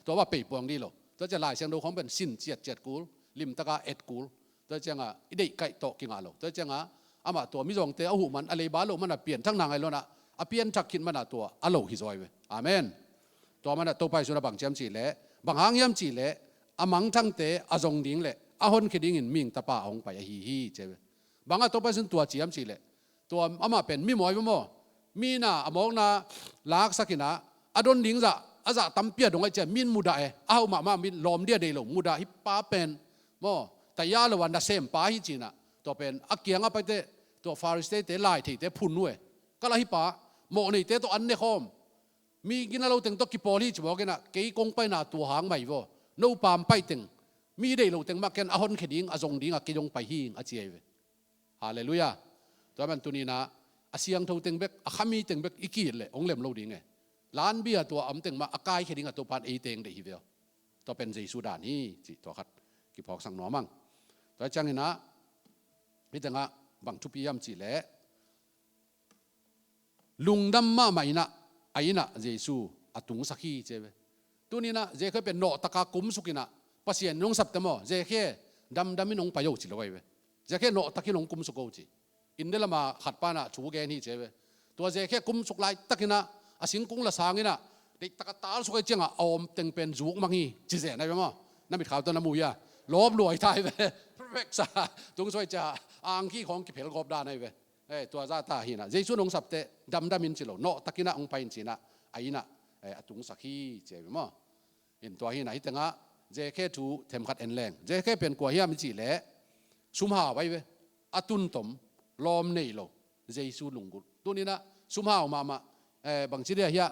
Tua bang pei puang ding lo. Tua ciang Lai Siangtho khawng pen sin ciatciat kul, limtaka et kul. Tua ciangah i deih kaih tawh kingah lo. Tua ciangah amah tua mizawngte a huh man, a leiba a loh man a pianthakna ngai lo in ah, a pianthak khit man ah tua a loh hi zaw hi ve. Amen. Tua man ah Topa Jesu in ah bang ci hiam cih leh, bang hang hiam cih leh, a mangthangte a zong ding le a honkhia dingin Mihing Tapa a hong pai ahi hi, ci hi ve. Bang ah Topa Jesu in tua ci hiam cih leh, tua amah pen mi mawi maw? Mi in ah a mawkna laksak in ah, a don ding zah, a zah tampi a dong ahih ciang mi in mudah e, a hauh mahmah mi in lawm ding a deih lo, mudah hih pa pen maw, taya lo a nasem pa hi ci in ah, tua pen a kiangah paiteh, tua Pharisee-te, laitheite phun uh e. Ka la hih pa, mawhneite tawh an ne khawm, mi gina lo teng tawh kipawl hi ci mawk in ah, kei kong paina tua hang mah hi vaw, no pa hong pai teng, mi deih lo teng mah ken a honkhia ding, a zong ding a kei zong pai hi ing, a ci ahi ve. Halleluiah. Tua man tunin ah a siangtho teng bek, a khami teng bek i ki-it leh hong lem lo ding e. Lanbi ah tua a om teng mah a kaikhia ding ah Topa in ei teng deih hi ve aw. Tua pen Jesu dan hi cih tua khat kiphawksak nuam hang. Tua ciangin ah hih tengah bang thupi hiam cih leh, lungdam mahmah in ah a inn ah Jesu a tungsak hi, ci hi ve. Tunin ah Zekhe pen nawhtaka kumsuk in ah, Pasian in hong sapte maw, Zekhe, damdam in hong pai o ci lo ahi ve. Zekhe, nawhtak in hong kumsuk o ci. India lam ah khat pa in ah thu gen hi, ci hi ve. Tua Zekhe kumsuk laitakin ah a singkung la sang in ah, deihtak a talsuk ahih ciangah a awm teng pen zuk mang hi, ci zen ahi ve maw? Na mitkhau tawh na mu hi a, lawp lua hi ta ahi ve. Perfect sa, tungsuk ahih ciangah a angki khawng kiphel gawp dan ahi ve. Eh, tua zah ta hi in ah, Jesu in hong sapte damdam in ci lo, nawhtak in ah hong pai in ci in ah, a inn ah, eh, a tungsak hi, ci ahi ve maw? In tua hi in ah, hih tengah Zekhe thu themkhat en leng. Zekhe pen kua hiam i cih leh, sumhau ahi ve. A tuntom, lawm nei lo, Jesu lunggulh. Tunin ah sumhau mahmah, eh, bangci dia hiah,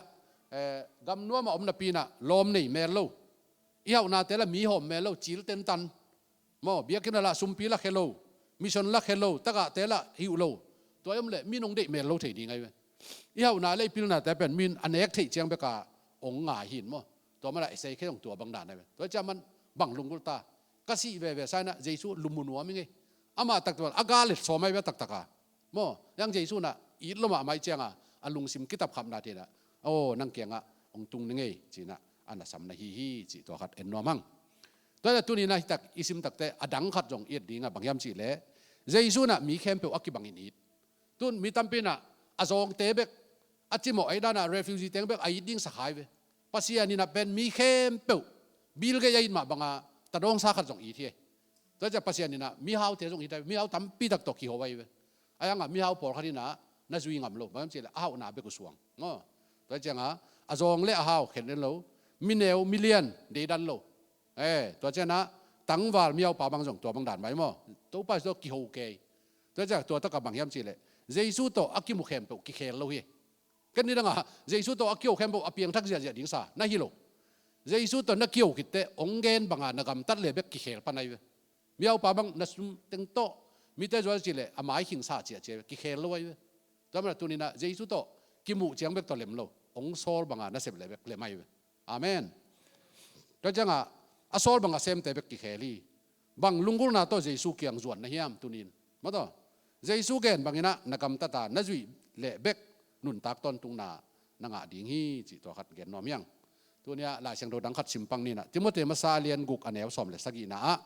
eh, gamnuam a om napi in ah lawm nei mel lo. I hauhnate lah mi hawm mel lo, cil tentan. Maw, biakinn ah lah sumpi lah khia lo, mission lah khia lo, tagahte lah hiuh lo. Tua i om leh mi in hong deih mel lo thei ding ahi ve. I hauhna le i pilnate pen mi in a nek theih ciang bek a hong ngai hi in maw? Tua man ah Zekhe zong tua bang dan ahi ve. Tua ciang man bang lunggulh ta? Ka sih veve sa in ah Jesu lum mu nuam ing ei. Amah taktak a gal et sawm ahi ve taktak a. Maw, yang Jesu in ah it lua mahmah ahih ciangah a lungsim kitapkhapna te in ah, aw, nang kiangah hong tung ning ei, ci in ah a na sam na hi hi, cih tua khat en nuam hang. Tua in ah tuni in ah hih tak i sim takteh a dang khat zong i et ding ah, bang hiam cih leh, Jesu in ah mi khempeuh a kibang in it. Tun mi tampi in ah a zawngte bek, a cimawh ahih dan ah refugee teng bek a it ding sa kha hi ve. Pasian in ah pen mi khempeuh, Bill Gates a it mah bang a tadawngsa khat zong it hi. Tua ciang Pasian in ah mihaute zong it ahi ve, mihau tampi tak tawh kiho ahi ve. A yang ah mihau pawlkhat in ah na zui ngam lo, bang hiam cih leh a hauhna bek uh suang. Maw? Tua ciang ah a zawng le a hau khen den lo, mi neu mi lian deidan lo. Eh, tua ciang ah tangval mihau pa bang zong tua bang dan mah hi maw? Topa Jesu tawh kiho kei. Tua ciang tua tak ah bang hiam cih leh, Jesu tawh a kimu khempeuh kikhel lo hi. Ken ni dang ah Jesu tawh a kiho khempeuh a piangthak ziahziah ding sa na hi lo. Jesu tawh na kio khitte hong gen banga na gamtat le bek kikhel pan ahi ve. Miaupa bang na sum teng tawh mite zual cih leh a mai khingsa ciahciah ve, kikhel lo ahi ve. Tua mana tuninah Jesu tawh kimuh ciang bek tawh lem lo, hong sawl banga na sem le bek lem ahi ve. Amen. Tua ciangah a sawl banga semte bek kikhel hi. Bang lunggulhna tawh Jesu kiang zuan na hiam tunin? Maw taw, Jesu gen banginah na gamtata na zuih leh bek nuntak tawntungna na ngah ding hi cih tua khat gen nuam hiang. Tunia Lai Siangtho dang khat simpang ninah, Timote masa lian guk a neu sawm le sagihna ah,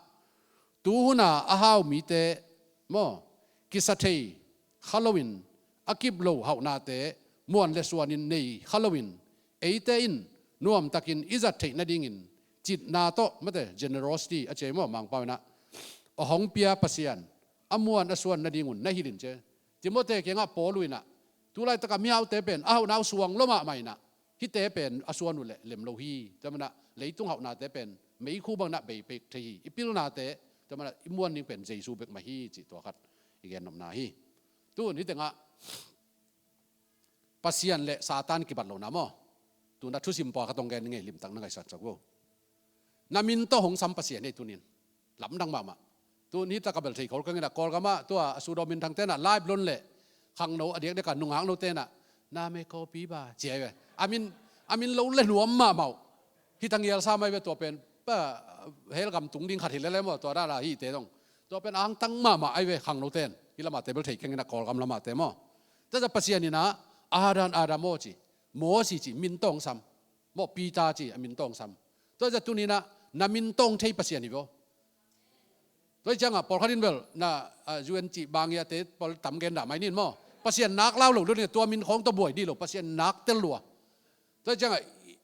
tu huna a hau mite maw, kisa thei kha loin a kip lo hauhnate muan le suanin nei kha loin, eite in nuamtakin i zat theih nadingin citna tawh, mate, generosity a ci maw, Mangpau inah, a hong pia Pasian a muan a suan nadingun na hilhin ci. Timote kiangah Paul uh inah, tu laitakah mihaute pen a hauhnau suang lo mahmah inah, hihte pen a suan uh leh lem lo hi. Tua manah leitung hauhnate pen meikhu banginah bei pek thei hi. I pilnate tua manah i muan ding pen Jesu bek mah hi cih tua khat i gennopna hi. Tun hih tengah Pasian le Satan kibat lohna maw, tuna thusim pawlkhat hong gen ngei, limtak na ngaihsutsak vo. Na min tawh hong sam Pasian hi tunin. Lamdang mahmah. Tun hih taka bel thei khol ka nginah, Kawlgamah tua a sudaw minthang tenah laip lon le khangno a diakdiakah nungak no tenah, na me kawpi ba ci ahi ve. A min, a min lo le nuam mahmah uh. Hih tangial sa mai ve tua pen, pa, hell gam tung ding khat hi lele maw, tua dala hihte dong. Tua pen angtang mahmah ahi ve khangno ten. Hih lamahte bel thei ka nginah Kawlgam lamahte maw. Tua Pasian inah, Adam, Adam aw ci. Mosi ci, min tawh hong sam. Maw, Peter ci, a min tawh hong sam. Tua zia tuninah na min tawh hong thei Pasian hi vo. Tua hi ciangah pawlkhat in bel na, ah, U N cih bangiate pawl tam gen dah mai nin maw. Pasian nak lau lo lun tua min khawng tawh buai dih lo, Pasian nak tel lua. Tua hi ciangah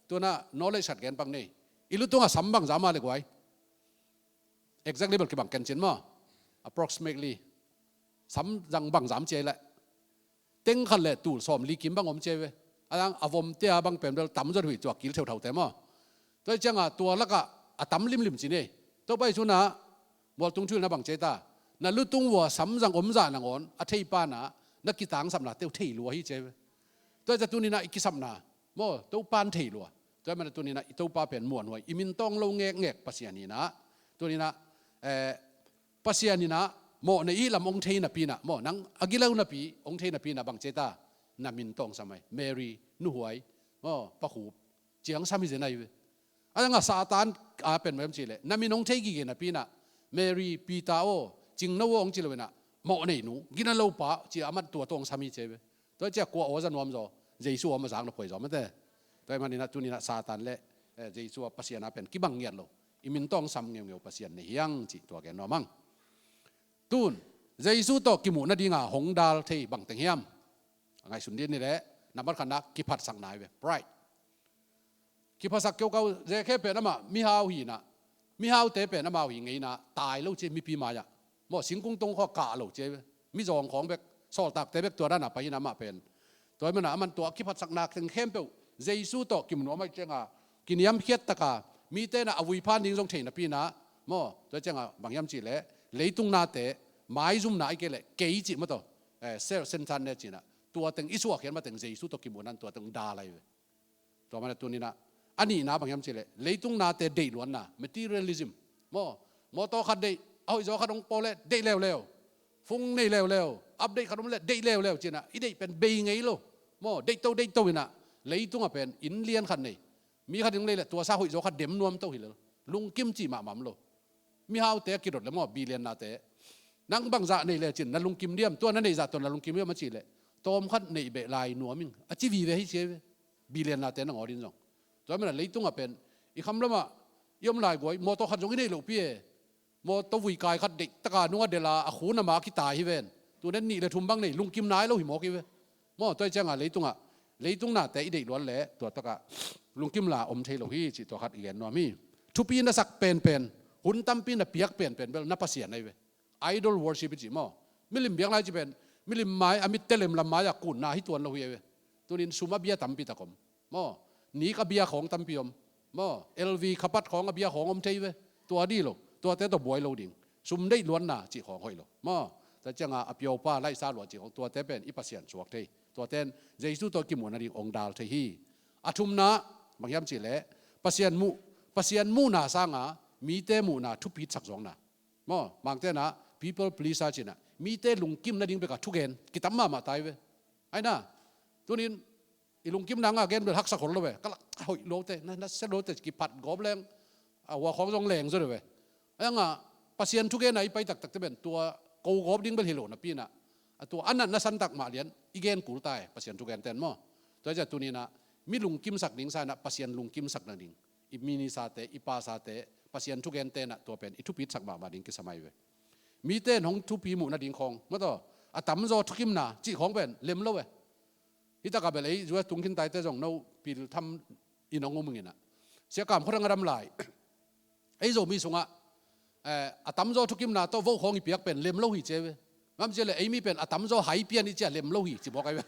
tuna knowledge khat gen bang nei. I lu tungah sam bangzah mah le guai. Exactly bel kibang kencin maw. Approximately. Sam zang bangzah ci ahi leh. Teng khat le tul sawm li kim bang om ci ahi ve. A dang a vom tia bang pen bel tam zot huih tua kil theuthau te maw. Tua hi ciangah tua lakah a tam limlim ci nei. Tua pai cunah mualtung thuil na bang ci ahi ta. Na lutung vua sam zang om zah nangawn a thei panah na kitangsapna teu thei lua hi ci ahi ve. Tua hi ciah tuninah i kisapna maw, Topan thei lua. Tua hi mana tuninah i Topa pen muanhuai, i min tawh hong lo ngekngek Pasian inah. Tuninah, eh, Pasian inah mawh nei ih lam hong thei napinah maw, nang a gilo napi hong thei napinah bang ci ahi ta, na min tawh hong sam ahi. Mary, nuhuai, maw, pakhup, ciang sam hi zen ahi ve. A dangah Satan a pen mawh hiam cih leh, na min hong thei gige napinah, Mary, Peter aw, cingno aw hong ci loinah, mawh nei nu, gina lopa ci a, aman tua tawh hong sam hi ci ahi ve. Tua hi ciah kua aw za nuam zaw, Jesu aw ma zak na phuai zaw mate. Tua hi maninah tuninah Satan le, eh, Jesu a Pasian a pen kibang ngiat lo. I min tawh hong sam ngeungeu Pasian nei hiang cih tua gen nuam ang. Tun Jesu tawh kimuh nadinga hong dal thei bangteng hiam? A ngaihsun dih ni leh, nambat khatna kiphatsakna hi ve. Pride. Kiphasak keukau, Zekhe pen amah mihau hinah, mihaute pen amau hi ngeinah, tai lo ci mipi mai-ah. Maw, singkung tong khawng kah lo ci ahi ve. Mizawng khawng bek, sawltakte bek tua dana pai hinah amah pen. Tua hi mana aman tua kiphatsakna teng khempeuh Jesu tawh kimu nuam ahi cianga, kiniamkhiat taka mite na a vuiphan ding zong thei napinah. Maw, tua hi cianga bang hiam cih leh, leitung nate, maizumna ahi kei leh kei cih maw taw, eh, self-centered ne cinah, tua teng i suahkhiat mateng Jesu tawh kimuhnan tua teng dal ahi ve. Tua mana tuninah a nihna bang hiam cih leh, leitung nate deihluanna, materialism. Maw, mawtaw khat deih, a hoihzaw khat hong pawl leh deih leuleu. Phung nei leuleu, update khat om leh deih leuleu cinah, i deih pen bei ngei lo. Maw, deihto deihto inah, leitungah pen inn lian khat nei, mi khat in hong lei leh tuasa hoihzaw khat dem nuamto hi lel. Lungkim cih mahmah om lo. Mihaute a kidot le maw, billionaire-te. Nang bangzah nei le cin na lungkim diam, tua na neihzah tawh na lungkim diam a cih leh, tawm khat neih beh lai nuam ing a ci vive hi ci ahi ve. Billionaire-te nangawn in zong. Tua hi mana leitungah pen i kham lamah i om lai guai, mawtaw khat zong i neih lohpi e. Mawtaw vuikai khat deihtaka nunga dela a khun ama kitai hi ven. Tun en nih le thum bang nei, lungkim nai lo hi mawk hi ve. Maw, tua hi cianga leitungah, leitung nate i deihluan le tua takah lungkim la om thei lo hi cih tua khat i gen nuam hi. Thupi na sak penpen, hun tampi na piak penpen bel na pasian ahi ve. Idol worship i cih maw. Milim biak lai cih pen, milim mai a mit telem lam mai-ah kunna hi tuan lo hi ahi ve. Tunin sum a bia tampi tak om. Maw, nik a bia khawng tampi om. Maw, L V khapat khawng a bia khawng om thei ve. Tua dih lo, tuate tawh buai lo ding. Sum deihluanna cih khawng hoih lo. Maw, tua cianga a piaupa laihsa lua cih khawng, tuate pen i pasian suak thei. Tuaten Jesu tawh kimuhna ding hong dal thei hi. A thumna, bang hiam cih leh, Pasian muh, Pasian muhna sanga mite muhna thupitsak zawkna. Maw, Mangte na people pleaser cihna, mite lungkim nading beka thugen kitam mahmah tai ve. Aina, tunin i lungkimna nga gen bel haksa khol lo ve. Kalak a hoih lote, na, na sia lote kiphat gawp leng a hua khawng zong leng zaw lo ve. Ayanga Pasian thugenna i pai taktakte ben tua ko gawp ding bel hi lo napi na, a tua a natna santak mah lian i gen kul tai Pasian thugen ten maw. Tua cia tunina mi lungkimsak ding sa ina Pasian lungkimsak nading i minisate, i pasate, Pasian thugen tena tua pen i thupitsak mahmah ding kisamai ve. Mite in hong thupi muh nading khawng maw taw, a tamzaw thukimna cih khawng pen lem lo ve. Hitaka bel ei zua tungkhin taite zong no pil tham in hong um ngina. Siakam khuadang a dam lai ei Zomi sungah, eh, a tamzaw thukimna tawh voh khawng i piak pen lem lo hi cia ve. Ngam cia le ei mi pen a tamzaw hai pian i cia lem lo hi ci bawk ai ve.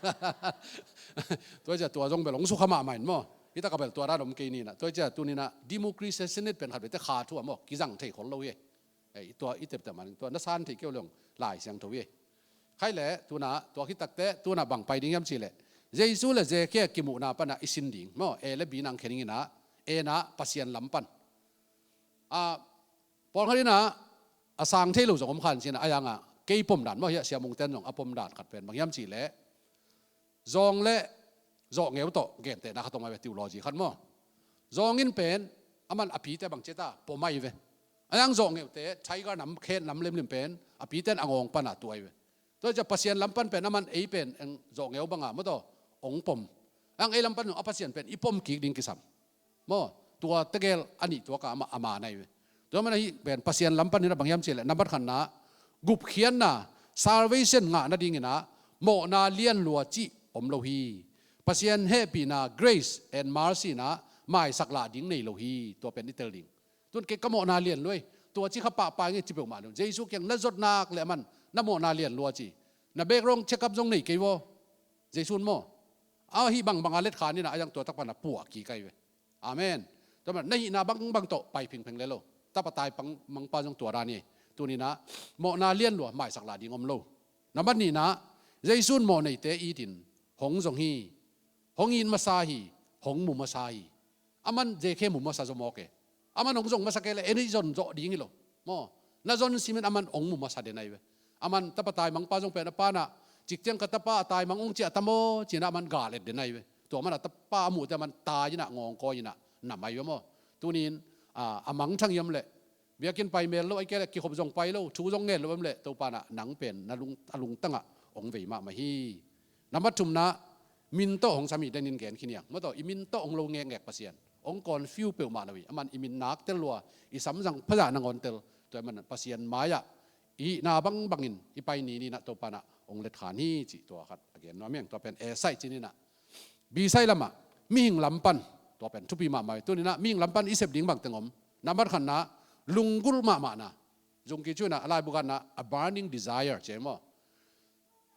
Tua cia tua zong bel hong sukha mahmah in maw. Hitaka bel tua dan om kei nina. Tua cia tunina democracy Senate pen khat bete kha thu a maw kizang thei khol lo hi. Ei, tua i teptep manin tua na san thei keu leng Lai Siangtho hi. Khai le tuna tua khitakte tuna bang pai ding hiam cih leh Jesu le Zekhia kimuhna pana i sin ding maw, A le B nang khening ina, A na Pasian lam pan. A, pawlkhat ina a sang thei lo zong om khan cina, a yanga kei pom dan maw, hiah siamungten zong a pom dan khat pen bang hiam cih leh zawng le zawhngeu tawh gentehna khat om ai ve, theology khat maw. Zawng in pen aman a pite bang ciata pom ai ve. A yang zawhngeute tiger nam khet nam lemlim pen a piten a ngawng pana tu ai ve. Tua cia Pasian lam pan pen aman ei pen eng zawhngeute banga maw taw ong pom. Ang ei lam pan a Pasian pen i pom kik ding kisam. Maw, tua tegel a nih tua ka ama, ama nai ve. Tua mana hi pen Pasian lam pan ina bang hiam cih leh nambat khatna gupkhiatna salvation ngah nadingina mawhna lianlua cih om lo hi. Pasian hehpihna grace and mercy na maisak lah ding nei lo hi. Tua pen i tel ding. Tun kei ka mawhna lian luai. Tua ci kha pahpah nge ci peuhmah lo. Jesu kiang na zot nak le aman na mawhna lian lua ci. Na background check up zong nei kei vaw. Jesu in maw, a hih bangbanga let khan ina a yang tua tak pana puah kik ai ve. Amen. Tua mana na hihna bangbang tawh pai phingpheng le lo. Tapa tai pang mangpa zong tua dan hi. Tunina mawhna lian lua maisak lah ding om lo. Nambat nihna Jesu in mawh neite itin hong zong hi. Hong it masa hi. Hong mu masa hi. Aman Zekhia mu masa zaw mawk e. Aman hong zong masa kei le en i zon zawh ding hi lo. Maw, na zon simin aman hong mu masa den ai ve. Aman tapa taimangpa zong pen a pana cikciang ka tapa a taimang hong ciah tamaw cina aman gal et den ai ve. Tua mana tapa a muhte aman tai ina ngawngkawi ina nam ai ve maw. Tunin a, a mangthang hiam le biakinn pai mel lo ai kei le kikhop zong pai lo thu zong ngen lo em le Topa na nang pen na lung, a lungtangah hong vei mahmah hi. Nambat thumna min tawh hong sam hi denin gen khiniang maw taw, i min tawh hong lo ngekngek Pasian hong confuse peuhmah lo hi. Aman i min nak tel lua, i samzang phazah nangawn tel. Tua i man Pasian mai-ah i hihna bangbangin i pai ni ninah Topa nah hong let khan hi cih tua khat a gen nuam hiang. Tua pen A side ci ninah, B side lamah mihing lam pan, tua pen thupi mahmah hi. Tuninah mihing lam pan i sep ding bangteng om. Nambat khatna lunggulh mahmahna, zungki cuinah a laibu ganna a burning desire ci maw.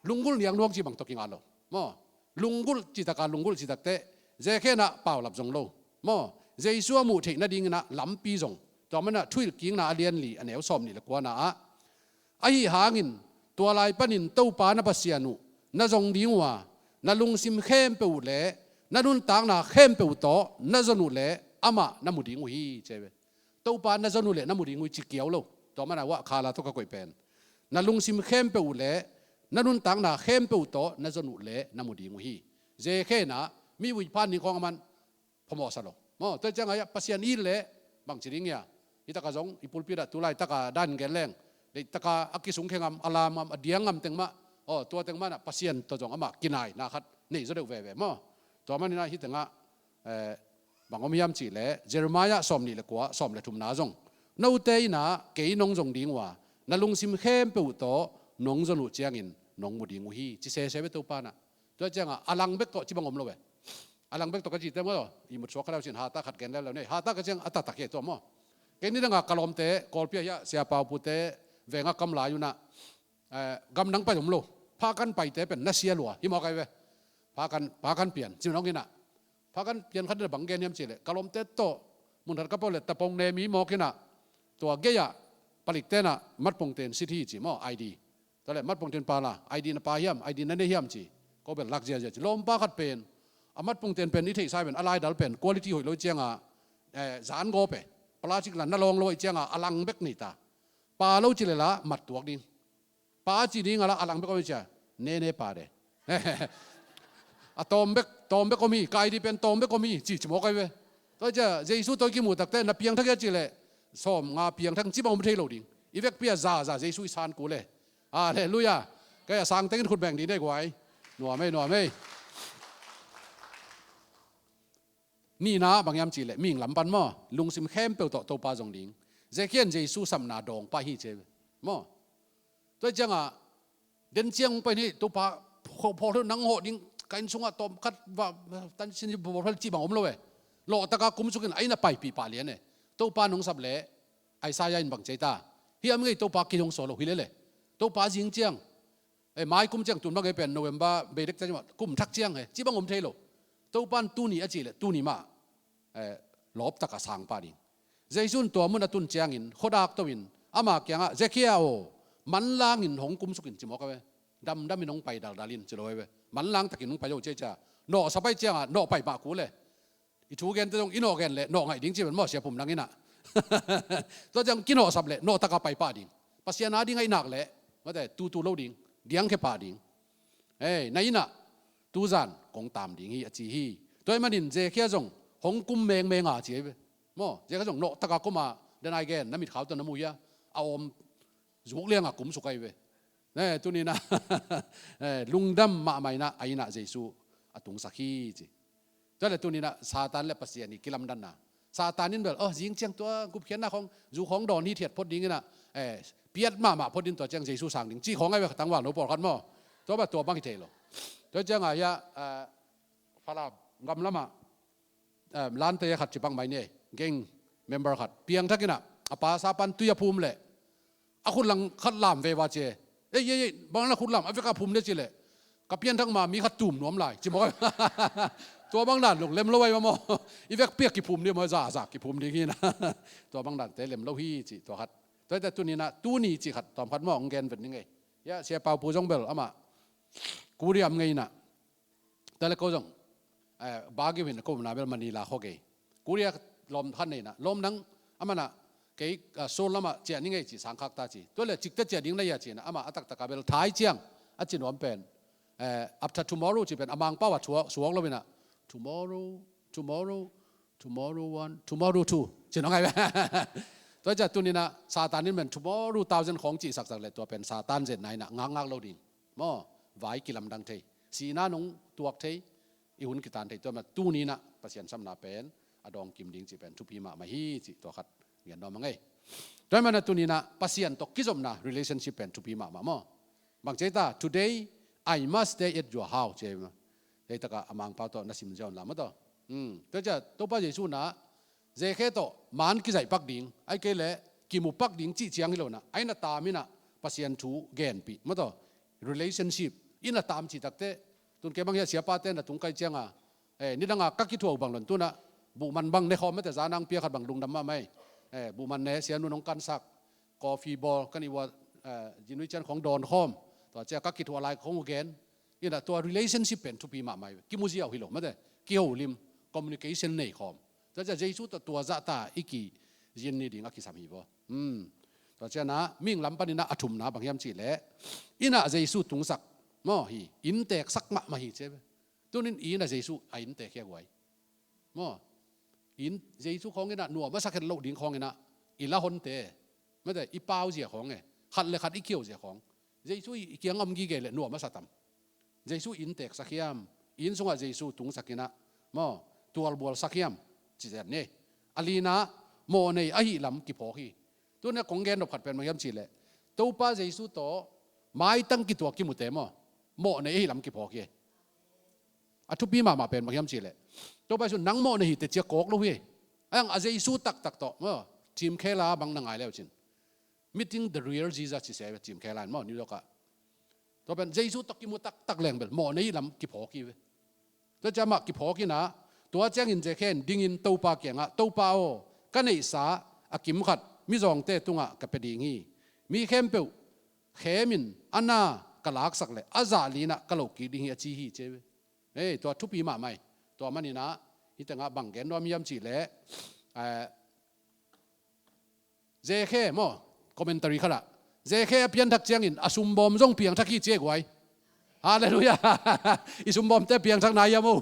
Lunggulh niang nuang ci bang tawh kinga lo maw. Lunggulh citaka lunggulh citakte Zekhia nah paulap zong lo maw. Jesu a muh theih nadinginah lampi zong, tua manah Thuhilhkikna a lianli a neu sawm nih le kuana ah, ahi hangin tua lai panin Topa na Pasian uh na zong ding uh a, na lungsim khempeuh uh le na nuntakna khempeuh uh tawh na zon uh le amah na mu ding uh hi ci ve. Topa na zon uh le na mu ding uh hi ci kiau lo. Tua mana uah khala tawh ka koih pen, na lungsim khempeuh uh le na nuntakna khempeuh uh tawh na zon uh le na mu ding uh hi. Zekhia nah mi uih phan ning khawng aman phamawhsa lo maw. Tua ciangah Pasian it le bangci ding hia. Hitaka zong i pulpit ah tulaitaka dan gen leng, leihtaka a kisungkhia ngam, a lam ngam, a diang ngam teng mah, aw, tua teng mah nah Pasian tawh zong amah kinaina khat nei zaw deuh veve maw. Tua maninah hih tengah eh, bang om hiam cihleh Jeremiah sawm nih le kua sawm le thumna zong, note innah kei nong zong ding uh a, na lungsim khempeuh uh tawh nong zon uh ciangin nong mu ding uh hi ci sese ve Topa nah. Tua ciangah a lang bek tawh ci bang om lo ve. A lang bek tawh ka cite maw, i mutsuak kha leu sin hata khat gen leu leu nei, hata ka ciang a taktak hi tua maw. Kei nidangah ka lawmte Kawlpi ah hiah Sia Pau Pute vengah kam lai unah, eh, gamdang pai om lo. Phakan paite pen na sia lua hi mawk ai ve. Phakan, phakan pian cimnawng inah, phakan pian khat inah bang gen hiam cihleh ka lawmte tawh munkhat ka pau le tapong ne mi mawk inah, tua gei-ah palikte nah matpongten sit hi ci maw, I D. Tua le matpongten pala I D na pha hiam, I D na nei hiam ci. Ko bel lak ziazia ci. Lawmpa khat pen a matpongten pen i theihsa pen a laidal pen quality hoih lo ciangah eh, zan gawp e. Plastic la na lawng lo ahih cianga a lang bek nei ta. Pa lo ci le la mat tuak ding. Pa ci ding a la a lang bek om ahih cia. Nene pa de. A tawm bek, tawm bek om hi, kai dih pen tawm bek om hi, ci, ci mawk ai ve. Tua cia, Jesu tawh i kimuh takte, na piangthak hia ci leh, sawm nga piangthak ci bang om thei lo ding. I vekpi a za, za, Jesu i san kul e. Halleluia. Kei a sang tengin khut beng dih nei guai. Nuam ei, nuam ei. Nihna bang hiam cih leh, mihing lam pan maw, lungsim khempeuh tawh Topa zong ding. Zekhia in Jesu sapna dawng pah hi ci maw. Tua ciangah, den ciang hong pai ni, Topa, phaw-, phaw-, nang hawh ding, ka inn sungah tawm khat va, tan sin hi phaw-, phaw-, cih bang om lo e. Lawhtaka kumsukin a inn ah paipih pah lian e. Topa nong sap leh, Isaiah in bang ci ta. Hiam ngei Topa kidong saw lo hi lele. Topa zing ciang, eh, mai kum ciang tun bang e pen November bei dek ciang kum thak ciang he. Ci bang om thei lo. Topa in tuni a cih leh, tuni mah, eh, lawptaka sang pah ding. Jesu in tua mun a tun ciangin, khuadak to in, ama kiangah, Zekhia aw, manlangin hong kumsukin ci mawk a ve. Damdamin hong pai daldalin ci lo a ve. Manlang takin hong pai lo ci a cia. Nawhsap ahih ciangah, nawh pai mah kul e. I thu gente zong i nawh gen leh nawh ngaih ding ci pen maw, Sia Pum Nang in ah. Tua ciang kinawhsap leh nawhtaka pai pah ding. Pasian a ding ahih nak leh, mate, tutu lo ding, diangkhia pah ding. Hei, na inn ah, tuzan kong tam ding hi a ci hi. Tua ahih manin Zekhia zong hong kum mengmeng a ci hi ve. Maw, Zekhia zong nawhtaka kum a, den ai gen, na mitkhau tawh na mu hia, a awm zuk lianga kumsuk ahi ve. Eh, tuni in ah, eh, lungdam mahmah in ah, a inn ah Jesu a tungsak hi ci. Tua leh tuni in ah Satan leh Pasian i kilamdanna. Satan in bel, oh, zing ciang tua gupkhiatna khawng, zu khawng dawn hithiat phot ding in ah, eh, piat mahmah phot ding tua ciang Jesu sang ding. Ci khawng ahi ve kha tangval no pawlkhat maw. Tua bang tua bang hi thei lo. Tua ciangah hia, eh, Falam gam lamah, eh, lante khat ci bang mai ni, gang member khat. Piangthak in ah, a pa sa pan tui a phum leh, a khutlang khat lam ve va ci e. Ei, ei, ei, bang na khutlam, a veka phum de ci leh. Ka pianthak ma mi khat tum nuam lai, ci mawk. Tua bang dan lung lem lo ai maw. I vekpi a kiphum ding maw, za, za, kiphum ding hi na. Tua bang dante lem lo hi ci, tua khat. Tua te tuni in ah, tuni ci khat, tawm khat maw, hong gen vet ning ei. Hia, Sia Pau Pu zong bel, amah. Korea om ngei in ah. Tua leh ko zong, eh, Baguio in ko na bel Manila khawng kei. Korea lawm khat nei in ah, lawm nang, amah in ah, kei, ah, Seoul lamah ciah ning ei ci, sang khak ta ci. Tua leh cikte ciah ding na hia ci in ah, amah a taktaka bel Thai ciang, a ci nuam pen. Eh, after tomorrow ci pen, a Mangpau a suak, suak lo in ah. Tomorrow, tomorrow, tomorrow one, tomorrow two. Ci nuam ngai. Tua ciang tuni in ah, Satan in pen tomorrow thousand khawng cihsak sak leh, tua pen Satan zetna in ah, ngakngak lo ding. Maw, vai kilamdang thei. Sihna nong tuak thei, i hun kitan thei. Tua mah tuni in ah Pasian sapna pen a dawng kim ding cih pen thupi mahmah hi cih tua khat gen nuam ing ei. Tua mah na tuni in ah Pasian tawh kizopna relationship pen thupi mahmah maw. Bang ci ta, "Today I must stay at your house," ci maw. Hei taka a Mangpau tawh na sim ziau la maw tawh. Hmm. Tua ciang Topa Jesu in ah Zekhia tawh man kizaih pak ding, ahih kei leh kimu pak ding cih ciang hi lo in ah, a inn a tam in ah Pasian thu genpih maw tawh. Relationship, inn a tam cih takte, tun kei bang hia, siapate na tung kai cianga, eh, nidanga ka kithuah uh bang lo in tun ah buhman bang ne khawm mate, zan a hong pia khat bang lungdam mahmah ei. Eh, buhman ne, sianu in hong kansak, coffee bawl, ka nih ua, eh, zinui cian khawng dawn khawm. Tua ciang ka kithuah lai khawng uh gen. In ah tua relationship pen thupi mahmah ei. Kimu ziau hi lo mate, kiholim, communication nei khawm. Tua ciang Jesu tawh tua zahta i kizin ni ding a kisam hi vaw. Hmm. Tua ciang ah, mihing lam panin ah a thumna bang hiam cih leh, inn ah Jesu tungsak maw hi, innteeksak mahmah hi ci ve. Tuni in inn ah Jesu a innteek hi a guai. Maw. Inn, Jesu khawng in ah nuam a sa khen loh ding khawng in ah, i la honte. Mate, i pau zia khawng e. Khat leh khat i kio zia khawng. Jesu i, i kiang om gige leh nuam a sa tam. Jesu innteeksak hiam, inn sungah Jesu tungsak in ah, maw, tualbualsak hiam, ci zen ni. A lina, mawhnei ahih lam kiphawk hi. Tuni a kong gen nop khat pen bang hiam cih leh, Topa Jesu tawh maitang kituak kimute maw, mawhnei ahih lam kiphawk hi. A thupi mahmah pen bang hiam cih leh, Topa Jesu in nang mawhnei hi teh ci a kawk lo hi. A hang a Jesu taktak tawh maw, Tim Keller bang na ngai le uh cin. Meeting the Real Jesus ci se, Tim Keller in maw, New York ah. Tua pen Jesu tawh kimu taktak leng bel mawhnei lam kiphawk hi ve. Tua ciang amah kiphawk in ah, tua ciangin Zekhia in dingin Topa kiangah, "Topa aw, ka neihsa a kim khat mizawngte tungah ka pia ding hi. Mi khempeuh khemin a na ka laksak leh a zah li in ah ka loh kik ding hi," a ci hi ci ve. Hei, tua thupi mahmah ei. Tua manin ah, hih tengah bang gen nuam hiam cih leh, Zekhe maw, commentary khatah, Zekhe a pianthak ciangin a sumbawm zong piangthak hi ci e guai. Halleluiah. I sumbawmte piangthak nai hiam o?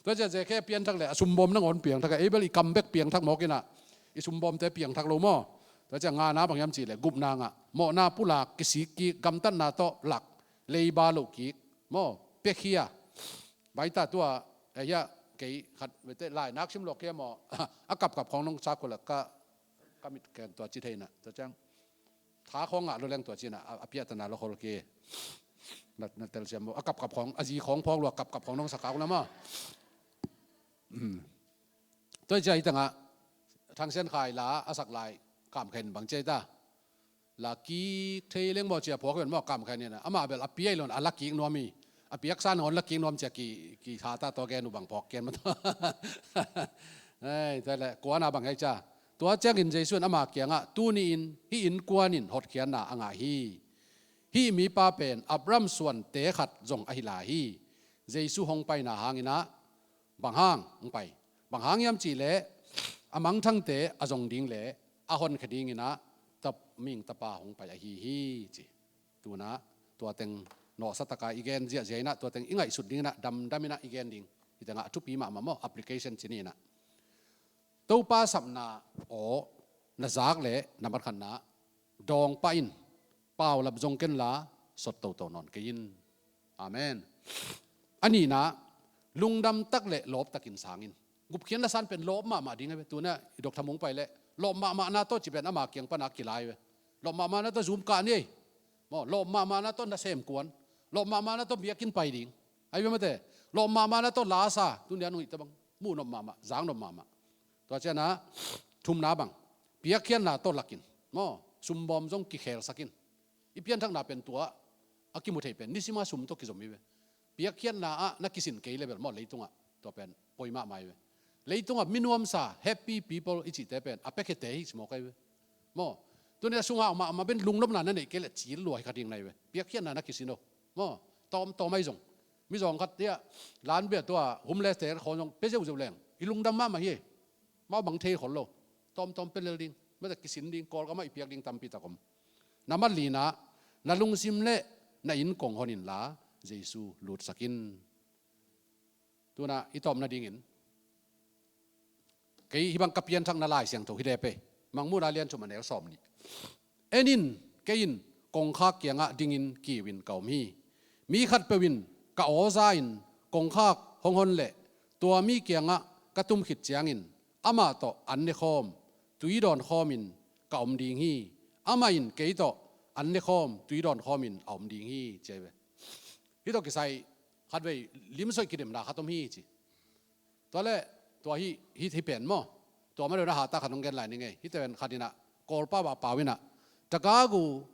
Tua ciah Zekhe a pianthak le a sumbawm nangawn piangthak a, ei bel i kam bek piangthak mawk inah i sumbawmte piangthak lo maw? Tua ciah ngana bang hiam cihleh gupna ngah, mawhna pulak, kisik kik, gamtatna tawh lak, leiba loh kik maw, pekhia. Baita tua, eh, hiah kei khat vete lai nak sim luak hiam maw? A kapkap khawng nong sakul a ka, ka mit ken tua ci thei inah tua ciang tha khawng ngah lo leng tua ci inah a, a piahtana lo khol ke. Na, na telsiam maw? A kapkap khawng, a zi khawng phawk lua kapkap khawng nong sakau la maw? Tua hi ciah hi tangah Thangsian Khai la a sak lai Kam Khen bang ciah hi ta. La kik thei leng maw cia phawk hi ven maw Kam Khen inah. Amah bel a piai lo in a la kik nuam hi. A piaksa nangawn la kik nuam cia ki, ki tha ta tua gen uh bang phawk ken maw tua. Ei, tua le kuana bang hei cia. Tua ciangin Jesu in ama kiangah, tuni-in hih innkuan in hotkhiatna a ngah hi. Hih mipa pen Abraham suante khat zong ahi lai hi. Jesu hong paina hanginah bang hang hong pai? Bang hang hiam cihleh a mangthangte a zong ding le a honkhia dinginah tap ming tapa hong pai ahi hi ci. Tunah tua teng nawhsa taka i gen ziahziah inah tua teng i ngaihsut dinginah damdam inah i gen ding. Hi tengah a thupi mahmah maw, application ci ni inah. Topa sapna aw na zak leh na matkhatna dawngpah in, paulap zong kenla sot toto nawn kei in. Amen. A nihna, lungdam tak le lawp takin sangin. Gupkhiatna san pen lawp mahmah ding a ve. Tuna i Dr. Mung pai leh lawp mahmahna tawh ci pen ama kiang pana kilai ve. Lawp mahmahna tawh zum kah ni ei. Maw, lawp mahmahna tawh nasem kuan. Lawp mahmahna tawh biakinn pai ding. Ai ve mate. Lawp mahmahna tawh lasa. Tunia nung i tabang muh nop mahmah, zak nop mahmah. Tua ciana thumna bang, piakkhiatna tawh lakin maw, sumbawm zong kikhelsakin. I pianthakna pen tua a kimu thei pen nisima sum tawh kizom hi ve. Piakkhiatna ah na kisin kei level maw, leitungah tua pen poi mahmah hi ve. Leitungah minuamsa, happy people i cihte pen a piakkhiate hi simawk ahi ve. Maw, tunia sungah mahmah ben lungnopna na neih kei leh cil lua hi kha ding na hi ve. Piakkhiatna na kisin o. Maw, tawmtawm ahi zong. Mizawng khat tiah lanbia tua homeless te khawn zong pia zeuhzeuh leng i lungdam mahmah hi. Mau bang thei khol lo. Tawmtawm pia lel ding. Mate kisin ding, Kawlgam ah i piak ding tampi tak om. Na mat lina, na lungsim le na inn kong hon inla Jesu lutsakin. Tuna i tawpna dingin kei hibang ka pianthakna Lai Siangtho hi le pei. Mangmuhna lian thum a neu sawm nih. En in, kei in kongkhak kiangah dingin kiu in ka om hi. Mi khatpeuh in ka aw za in kongkhak hong hon leh tua mi kiangah ka tum khit ciangin amah tawh an nekhawm, tui dawnkhawm in ka om ding hi. Amah in kei tawh an nekhawm, tui dawnkhawm in a om ding hi, ci ahi ve. Hih tawh kisai khatvei limsoih kidemna khat om hi ci. Tua le tua hi, hi, hi pen maw? Tua ma dona hata khat hong gen lai ni ngei. Hih pen khat inah Kawlpau ah pau inah Tagagu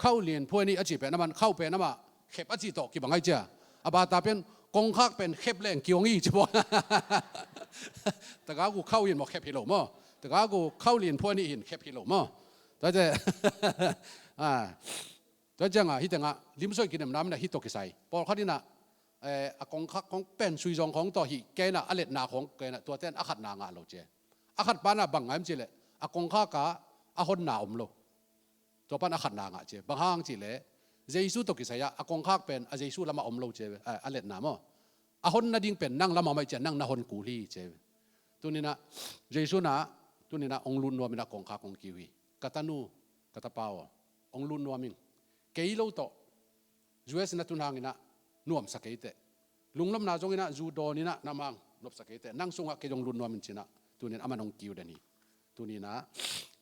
khauh lian phuai nih a ci pen amah khauh pen amah khep a ci tawh kibang ahi cia. A bata pen kongkhak pen khep leng kiong hi ci baw. Tagagu khauh in maw khep hi lo maw? Tagagu khauh lian phuai nih in khep hi lo maw? Tua te. Ah. Tua ciangah hih tengah limsoih kidemna minah hih tawh kisai. Pawlkhat inah, eh, a kongkhak khong pen suizawng khong tawh hih kei inah a letna khong kei inah tua ten a khatna ngah lo cia. A khat panah bang ngaim cileh a kongkhak ah a honna om lo. Tua pan a khatna ngah cia. Bang hang cileh Jesu tawh kisai ah a kongkhak pen a Jesu lamah om lo cia, eh, a letna maw? A hon nading pen nang lamah maih cia nang na hon kul hi cia. Tuninah Jesu na, tuninah ong lut nuam inah kongkhak ong kiu hi. Ka tanu, ka tapa aw, ong lut nuam ing. Kei lo tawh U S na tun hanginah nuamsa kei teh. Lungnopna zonginah zu dawn inah na mang nopsa kei teh. Nang sungah kei zong lut nuam in cinah tunin aman ong kiu den hi. Tuninah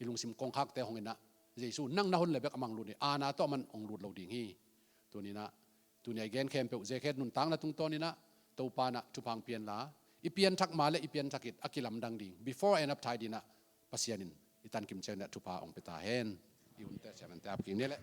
i lungsim kongkhakte hong inah Jesu nang na hon le bek a mang lut hi. Aana tawh aman ong lut lo ding hi. Tuninah tunia i gen khempeuh zekhet nuntakna tungtawninah Topa inah thupha ong pianla i pianthak ma le i pianthak it a kilamdang ding before and after dinah Pasian in i tankim cianginah thupha ong pia ta hen. I unte siamante ap kik ni leh.